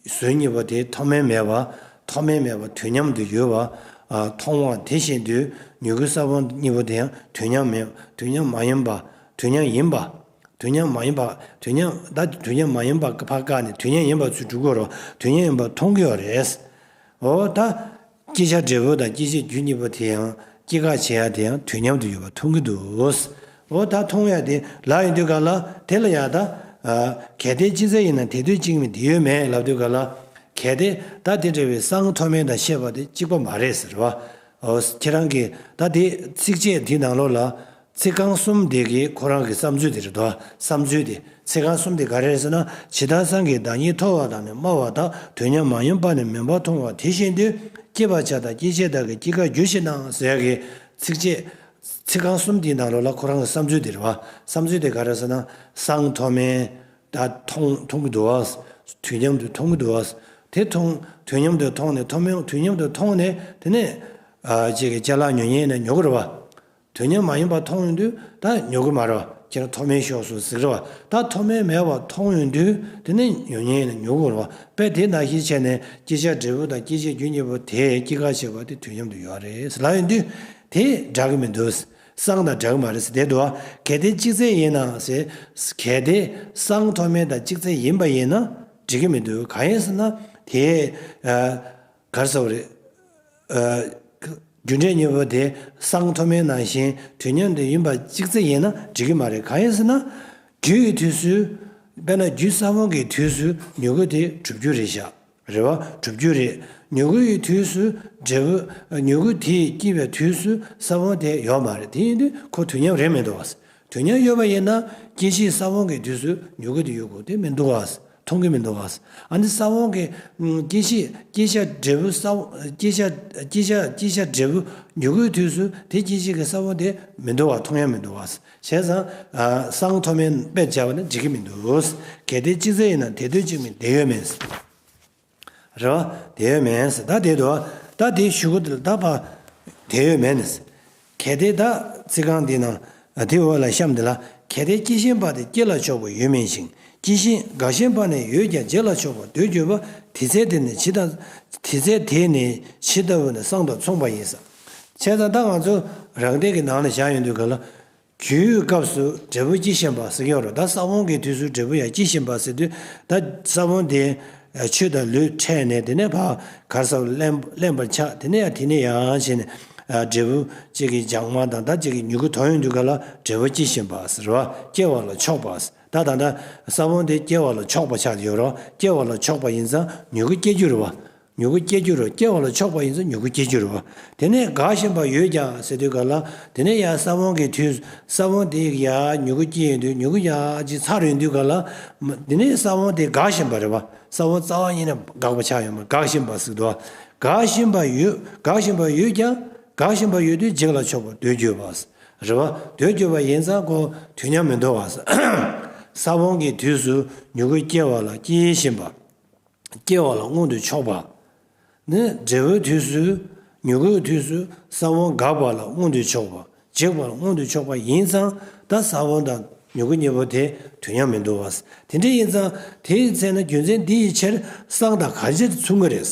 ཟུར་གཉིས་པོ་དེ་མཐོ་དམན་མེད་པ། མཐོ་དམན་མེད་པ་དུས་མཉམ་དུ་ཡོད་པ། ཨ། མཐོང་བ་དེ་བཞིན་དུ་མྱུ་གུ་ས་བོན་གཉིས་པོ་དེ་ཡང་དུས་མཉམ་མེད་དུས་མཉམ་མ་ཡིན་པ། དུས་མཉམ་ཡིན་པ། དུས་མཉམ་མ་ཡིན་པ། དུས་མཉམ་ད་དུས་མཉམ་མ་ཡིན་པ་ཕར་བཀག་ནས་དུས་མཉམ་ཡིན་པ་ཚུར་སྒྲུབ་དགོས་རེད། དུས་མཉམ་ཡིན་པ་མཐོང་གི་ཡོད་རེད། འོ་ད། སྐྱེད་བྱེད་འབྲས་བུ་དང་སྐྱེད་བྱེད་རྒྱུ་གཉིས་པོ་དེ་ཡང་སྐྱེད་ཀ་བྱེད་ཡ་དེ་ཡང་དུས་མཉམ་དུ་ཡོད་པ་མཐོང་གི་འདུག་འོ་ད་མཐོང་ཡ་དེ་ལབ་ཡོང་དུས་ག་ལ་དེ་ལ་ཡ་ད། ཨ། གལ་ཏེ་གཅིག་ཚད་ཡིན་ན་དེ་དུས་གཅིག་མེད་དེ་ཡོད་མེད་ལབ་དུས་ག་ལ། གལ་ཏེ་ད་དེ་འདྲ་བའི་སང་མཐོ་དམན་དང་བཤད་པ་དེ་གཅིག་པ་མ་རེད་ཟེར་བ། འོ་ཁྱེད་རང་གིས་ད་དེ་ཚིགས་བཅད་འདི་ནང་ལོགས་ལ། ཚིག་རྐང་གསུམ་དེ་གི་ཁོ་རང་གི་བསམ་ཚུལ་དེ་རེད་དོ། བསམ་ཚུལ་དེ་ཚིག་རྐང་གསུམ་དེ་ག་རེ་རེད་ཟེར་ན། ཇི་ལྟར་སང་གི་བདག་ཉིད་མཐོ་བ་དང་ནི་དམའ་བ་དག་དུས་མཉམ་མ་ཡིན་པ་ནི་མིན་པ་མཐོང་བ་དེ་བཞིན་དུ། སྐྱེད་པར་བྱ་དང་སྐྱེད་བྱེད་དག་གི་སྐྱེད་ཀ་རྒྱུ་ཞེ་ན་ཟེར་ཡ་གི་ཚིགས་བཅད། ཚིག་རྐང་གསུམ་དེའི་ནང་ལོགས་ལ་ཁོ་རང་གི་བསམ་ཚུལ་དེ་རེད་བ། བསམ་ཚུལ་དེ་ག་རེ་ཟེར་ན། སང་མཐོ་དམན་ད་མཐོང་མཐོང་གི་འདུག་བ། དུས་མཉམ་དུ་མཐོང་གི་འདུག་བ། དེ་མཐོང་དུས་མཉམ་དུ་མཐོང་ནས་མཐོ་དམན་དུས་མཉམ་དུ་མཐོང་ནས་དེ་ནས། ཨ། ཅིག་གི་ཅ་ལག་ཉོ་མཁན་ཡིན་ན་ཉོ་གི་རེད་བ། དུས་མཉམ་མ་ཡིན་པ་མཐོང་ཡོང་དུས་ད་ཉོ་གི་མ་རེད་བ། ཁྱེད་རང་མཐོ་དམན་ཤོར་སོང་ཟེར་གི་རེད་བ། ད་མཐོ་དམན་མེད་པ་མཐོང་ཡོང་དུས་དེ་ནས་ཉོ་མཁན་ཡིན་ན་ཉོ་གི་རེད་བ། དཔེ་དེ་ནང་བཞིན་བྱས་ནས་སྐྱེད་བྱེད་འབྲས་བུ་དང་སྐྱེད་བྱེད་རྒྱུ་གཉིས་པོ་དེ་སྐྱེད་ཀ་བྱེད་པ་དེ་དུས་མཉམ་དུ་ཡོད་རེད་ལབ་ཡོང་དུས་དེ་འདྲ་གི་མི་འདུག་སང་དང་འདྲ་གི་མ་རེད་ཟེར་དེ་འདུག་བ། གལ་ཏེ་གཅིག་ཚད་ཡིན་ན་ཟེར། གལ་ཏེ་སང་མཐོ་དམན་དང་གཅིག་ཚད་ཡིན་པ་ཡིན་ན་འགྲིག་གི་མི་འདུག་གང་ཡིན་ཟེར་ན་དེ། ཨ། ག་རེ་ཟེར་བ་རེད། ཨ། རྒྱུ་འབྲས་གཉིས་པོ་དེ་སང་མཐོ་དམན་ནང་བཞིན་དུས་མཉམ་དུ་ཡིན་པ་གཅིག་ཚད་ཡིན་ན་འགྲིག་གི་མ་རེད། གང་ཡིན་ཟེར་ན། རྒྱུ་ཡི་དུས་སུ། དཔེར་ན་རྒྱུ་ས་བོན་གྱི་དུས་སུ་མྱུ་གུ་དེ་གྲུབ་རྒྱུ་རེད་ཤག་རེད་བ། གྲུབ་རྒྱུ་རེད། མྱུ་གུ་ཡི་དུས་སུ་འབྲས་བུ། མྱུ་གུ་དེ་སྐྱེས་པའི་དུས་སུ་ས་བོན་དེ་ཡོད་མ་རེད། དེ་ཡིན་དུས་ཁོ་དུས་མཉམ་རེད་མི་འདུག་བ། དུས་མཉམ་ཡོད་པ་ཡིན་ན་སྐྱེད་བྱེད་ས་བོན་གྱི་དུས་སུ་མྱུ་གུ་དེ་ཡོད་དགོས་དེ་མི་འདུག་བ། མཐོང་གི་མི་འདུག་ག་ཨ་ནི་ས་བོན་གྱི། ཨུམ། སྐྱེད་བྱེད་སྐྱེད་བྱེད་འབྲས་བུ་ས་བོན་སྐྱེད་བྱེད་སྐྱེད་བྱེད་སྐྱེད་བྱེད་འབྲས་བུ་མྱུ་གུའི་དུས་སུ་དེ་སྐྱེད་བྱེད་ཀྱི་ས་བོན་དེ་མི་འདུག་ག་མཐོང་ཡ་མི་འདུག་ག་བྱས་ཙང་། ཨ། སང་མཐོ་དམན་དཔེ་བྱས་པ་ནི་འགྲིག་གི་མི་འདུག་གལ་ཏེ་གཅིག་ཚད་ཡིན་ན་དེ་དུས་གཅིག་མིན་དེ་ཡོད་མེད། རེད་བ། དེ་ཡོད་མེད་ཟེར། ད་དེ་འདུག་ད་དེ་གཞུག་གུ་དེ་ལ་ད་ཕ། དེ་ཡོད་མེད་ནས། གལ་ཏེ་ད་ཚིག་རྐང་འདི་ནང་། དེ་འོག་ལ་གཤམ་འདི་ལ། གལ་ཏེ་སྐྱེད་བཞིན་པ་དེ་སྐྱེ་ལ་ཕྱོགས་པ་ཡོད་མིན་ཞིང་། སྐྱེ་བཞིན་འགག་བཞིན་པ་ནི་ཡོད་ཀྱང་རྗེས་ལ་ཕྱོགས་པ་འདོད་གྱུར་པ། དེ་ཚེ་དེ་ནི་ཇི་ལྟ། དེ་ཚེ་དེ་ནི་ཇི་ལྟ་བུ་ནི་སང་དང་མཚུངས་པ་ཡིན་ས། བྱས་ཙང་ད་ང་ཚོ་རང་སྡེ་གི་ནང་ལ་བཞག་ཡོང་དུས་ག་ལ། རྒྱུའི་སྐབས་སུ་འབྲས་བུ་སྐྱེ་བཞིན་པ་ཟེར་གྱི་ཡོད་རེད། ད་ས་བོན་གྱི་དུས་སུ་འབྲས་བུ་ཡང་སྐྱེ་བཞིན་པ་ཟེར་དུས་ད་ས་བོན་དེ་ཆོས་དང་ལུས་འཕྲད་ནས་དེ་ནས་ཕར་གར་ས་བརླན་བརླན་པར་ཆགས། དེ་ནས་ཡང་དེ་ནས་ཡང་བྱས་ནས་འབྲས་བུ་གཅིག་གི་སྦྱང་བ་དང་ད་གཅིག་གི་མྱུ་གུ་དོན་ཡོང་དུས་ག་ལ་འབྲས་བུ་སྐྱེ་བཞིན་པ་ཟེར་བ་སྐྱེ་བ་ལ་ཕྱོགས་པ་ཟེར། ད་ད་ད་ས་བོན་དེ་སྐྱེ་བ་ལ་ཕྱོགས་པ་ཆགས་ཡོད་རེད། སྐྱེ་བ་ལ་ཕྱོགས་པ་ཡིན་ཙང་མྱུ་གུ་སྐྱེ་རྒྱུ་རེད་བ། མྱུ་གུ་སྐྱེ་རྒྱུ་རེད། སྐྱེ་བ་ལ་ཕྱོགས་པ་ཡིན་ཙང་མྱུ་གུ་སྐྱེ་རྒྱུ་རེད་བ། དེ་ནས་འགག་བཞིན་པ་ཡོད་ཀྱང་ཟེར་དུས་ག་ལ། དེ་ནས་ཡང་ས་བོན་གྱི་དུས། ས་བོན་དེ་ཡར་མྱུ་གུ་སྐྱེ་ཡོང་དུས། མྱུ་གུ་ཡར་ཅིག་ཚར་ཡོང་དུས་ག་ལ། དེ་ནས་ས་བོན་དེ་འགག་བཞིན་པ་རེད་བ། ས་བོན་རྩ་བ་ཉིད་ནས་འགག་པ་ཆགས་ཡོད་མ། འགག་བཞིན་པ་ཟེར་དུས། འགག་བཞིན་པ་ཡོད། འགག་བཞིན་པ་ཡོད་ཀྱང་། འགག་བཞིན་པ་ཡོད་དུས་འཇིག་ལ་ཕྱོགས་པ་འདོད་གྱུར་པ། རེད་བ། འདོད་གྱུར་པ་ཡིན་ཙང་ཁོ་དུས་མཉམ་མི་འདུག་བ། ས་བོན་གྱི་དུས་སུ་མྱུ་གུ་སྐྱེ་བ་ལ་སྐྱེ་བཞིན་པ། སྐྱེ་བ་ལ་མངོན་དུ་ཕྱོགས་པ། ནི་འབྲས་བུའི་དུས་སུ། མྱུ་གུའི་དུས་སུ་ས་བོན་འགག་པ་ལ་མངོན་དུ་ཕྱོགས་པ། འཇིག་པ་ལ་མངོན་དུ་ཕྱོགས་པ་ཡིན་ཙང་། ད་ས་བོན་དང་མྱུ་གུ་གཉིས་པོ་དེ་དུས་མཉམ་མི་འདུག་བ། དེ་འདྲ་ཡིན་ཙང་། དེའི་ཚེ་ན་རྒྱུ་མཚན་འདི་ཡི་ཕྱིར་བསང་དང་གང་ཕྱིར་མཚུངས་ཀྱི་རེད།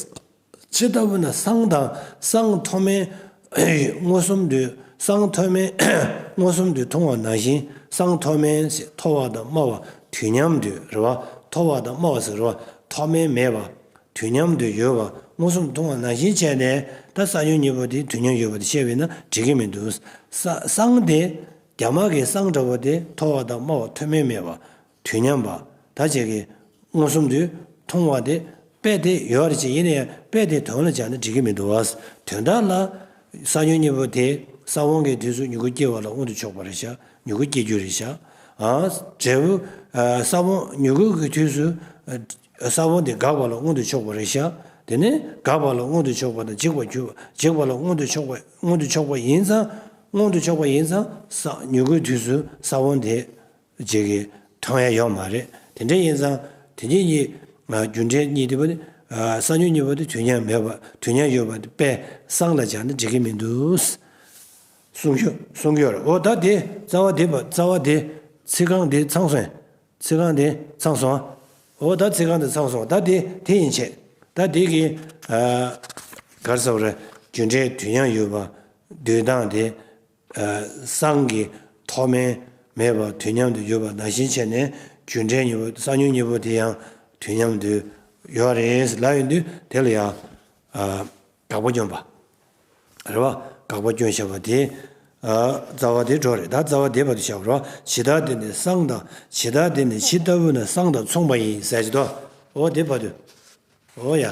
ཇི་ལྟ་བུ་ན་བསང་དང་། བསང་མཐོ་དམན་མངོན་སུམ་དུ། བསང་མཐོ་དམན་མངོན་སུམ་དུ་མཐོང་བ་ནང་བཞིན། བསང་མཐོ་དམན་ཞེས་མཐོ་བ་དང་དམའ་བ་དུས་མཉམ་དུ། རེད་བ། མཐོ་བ་དང་དམའ་བ་ཟེར་བ། མཐོ་དམན་མེད་པ། དུས་མཉམ་དུ་ཡོད་པ་མངོན་སུམ་མཐོང་བ་ནང་བཞིན་བྱས་ནས། ད་ས་བོན་གཉིས་པོ་དེ་དུས་མཉམ་ཡོད་པ་དེ་བཤད་པས་ན་འགྲིག་གི་མི་འདུག། ས། བསང་དེ། རྒྱ་མ་གི་བསང་འདྲ་བོ་དེ་མཐོ་བ་དང་དམའ་བ་མཐོ་དམན་མེད་པ། དུས་མཉམ་པ། ད་ཅིག་གི་མངོན་སུམ་དུ་མཐོང་བ་དེ། དཔེ་དེ་ཡོད་རེད་ཅེས། ཡིན་ན་ཡང་དཔེ་དེ་དོན་ལ་སྦྱར་ན་འགྲིག་གི་མི་འདུག་བ། དོན་དག་ལ། ས་བོན་གཉིས་པོ་དེ། ས་བོན་གྱི་དུས་སུ་མྱུ་གུ་སྐྱེ་བ་ལ་མངོན་དུ་ཕྱོགས་པ་རེད་ཤག། མྱུ་གུ་སྐྱེ་རྒྱུ་རེད་ཤག། ཨ། འབྲས་བུ། ཨ། ས་བོན། མྱུ་གུ་གི་དུས་སུ། ཨ། ས་བོན་དེ་འགག་པ་ལ་མངོན་དུ་ཕྱོགས་པ་རེད་ཤག། དེ་ནས་འགག་པ་ལ་མངོན་དུ་ཕྱོགས་པ་དང་འཇིག་པར་གྱུར་པ། འཇིག་པ་ལ་མངོན་དུ་ཕྱོགས་པ། མངོན་དུ་ཕྱོགས་པ་ཡིན་ཙང་། མངོན་དུ་ཕྱོགས་པ་ཡིན་ཙང་། ས། མྱུ་གུའི་དུས་སུ་ས་བོན་དེ། ཅིག་གི་མཐོང་ཡ་ཡོད་མ་རེད། དེ་འདྲ་ཡིན་ཙང་། དེ་གཉིས་ཀྱི། ཨ། རྒྱུ་འབྲས་གཉིས་དེ་བ། ཨ། ས་བོན་གཉིས་པོ་དེ་དུས་མཉམ་མེད་པ། དུས་མཉམ་ཡོད་པ་དེ་དཔེ་བསང་ལ་སྦྱར་ན་འགྲིག་གི་མི་འདུག། གསུང་རྒྱུ། གསུང་རྒྱུ་རེད། འོ་ད་དེ་རྩ་བ་དེ་བ། རྩ་བ་དེ། ཚིག་རྐང་དེ་ཚང་སོང་། ཚིག་རྐང་དེ་ཚང་སོང་། འོ་ད་ཚིག་རྐང་དེ་ཚང་སོང་། ད་དེ་དེ་ཡན་ཆད། ད་དེ་གི། ཨ། ག་རེ་ཟེར་བ་རེད། རྒྱུ་འབྲས་དུས་མཉམ་ཡོད་པ། འདོད་སྟངས་དེ། ཨ། བསང་གི་མཐོ་དམན་མེད་པ་དུས་མཉམ་དུ་ཡོད་པ་ནང་བཞིན་བྱས་ནས། རྒྱུ་འབྲས་གཉིས་པོ། ས་བོན་གཉིས་པོ་དེ་ཡང་དུས་མཉམ་དུ་ཡོད་རེད་ལབ་ཡོང་དུས། དེ་ལ་ཡང་། ཨ། དགག་པ་སྐྱོན་པ། རེད་བ། དགག་པ་སྐྱོན་བཞག་པ་དེ། ཨ། རྩ་བ་དེ་འགྲོ་རེད། ད་རྩ་བ་དེ་བར་དུ་བཞག་པ་རེད་བ། ཇི་ལྟར་དེ་ནི་བསང་དང་། ཇི་ལྟར་དེ་ནི་ཇི་ལྟ་བུ་ན་བསང་དང་མཚུངས་པ་ཡིན་ཟེར་གྱི་འདུག། འོ་དེ་བར་དུ། འོ་ཡ།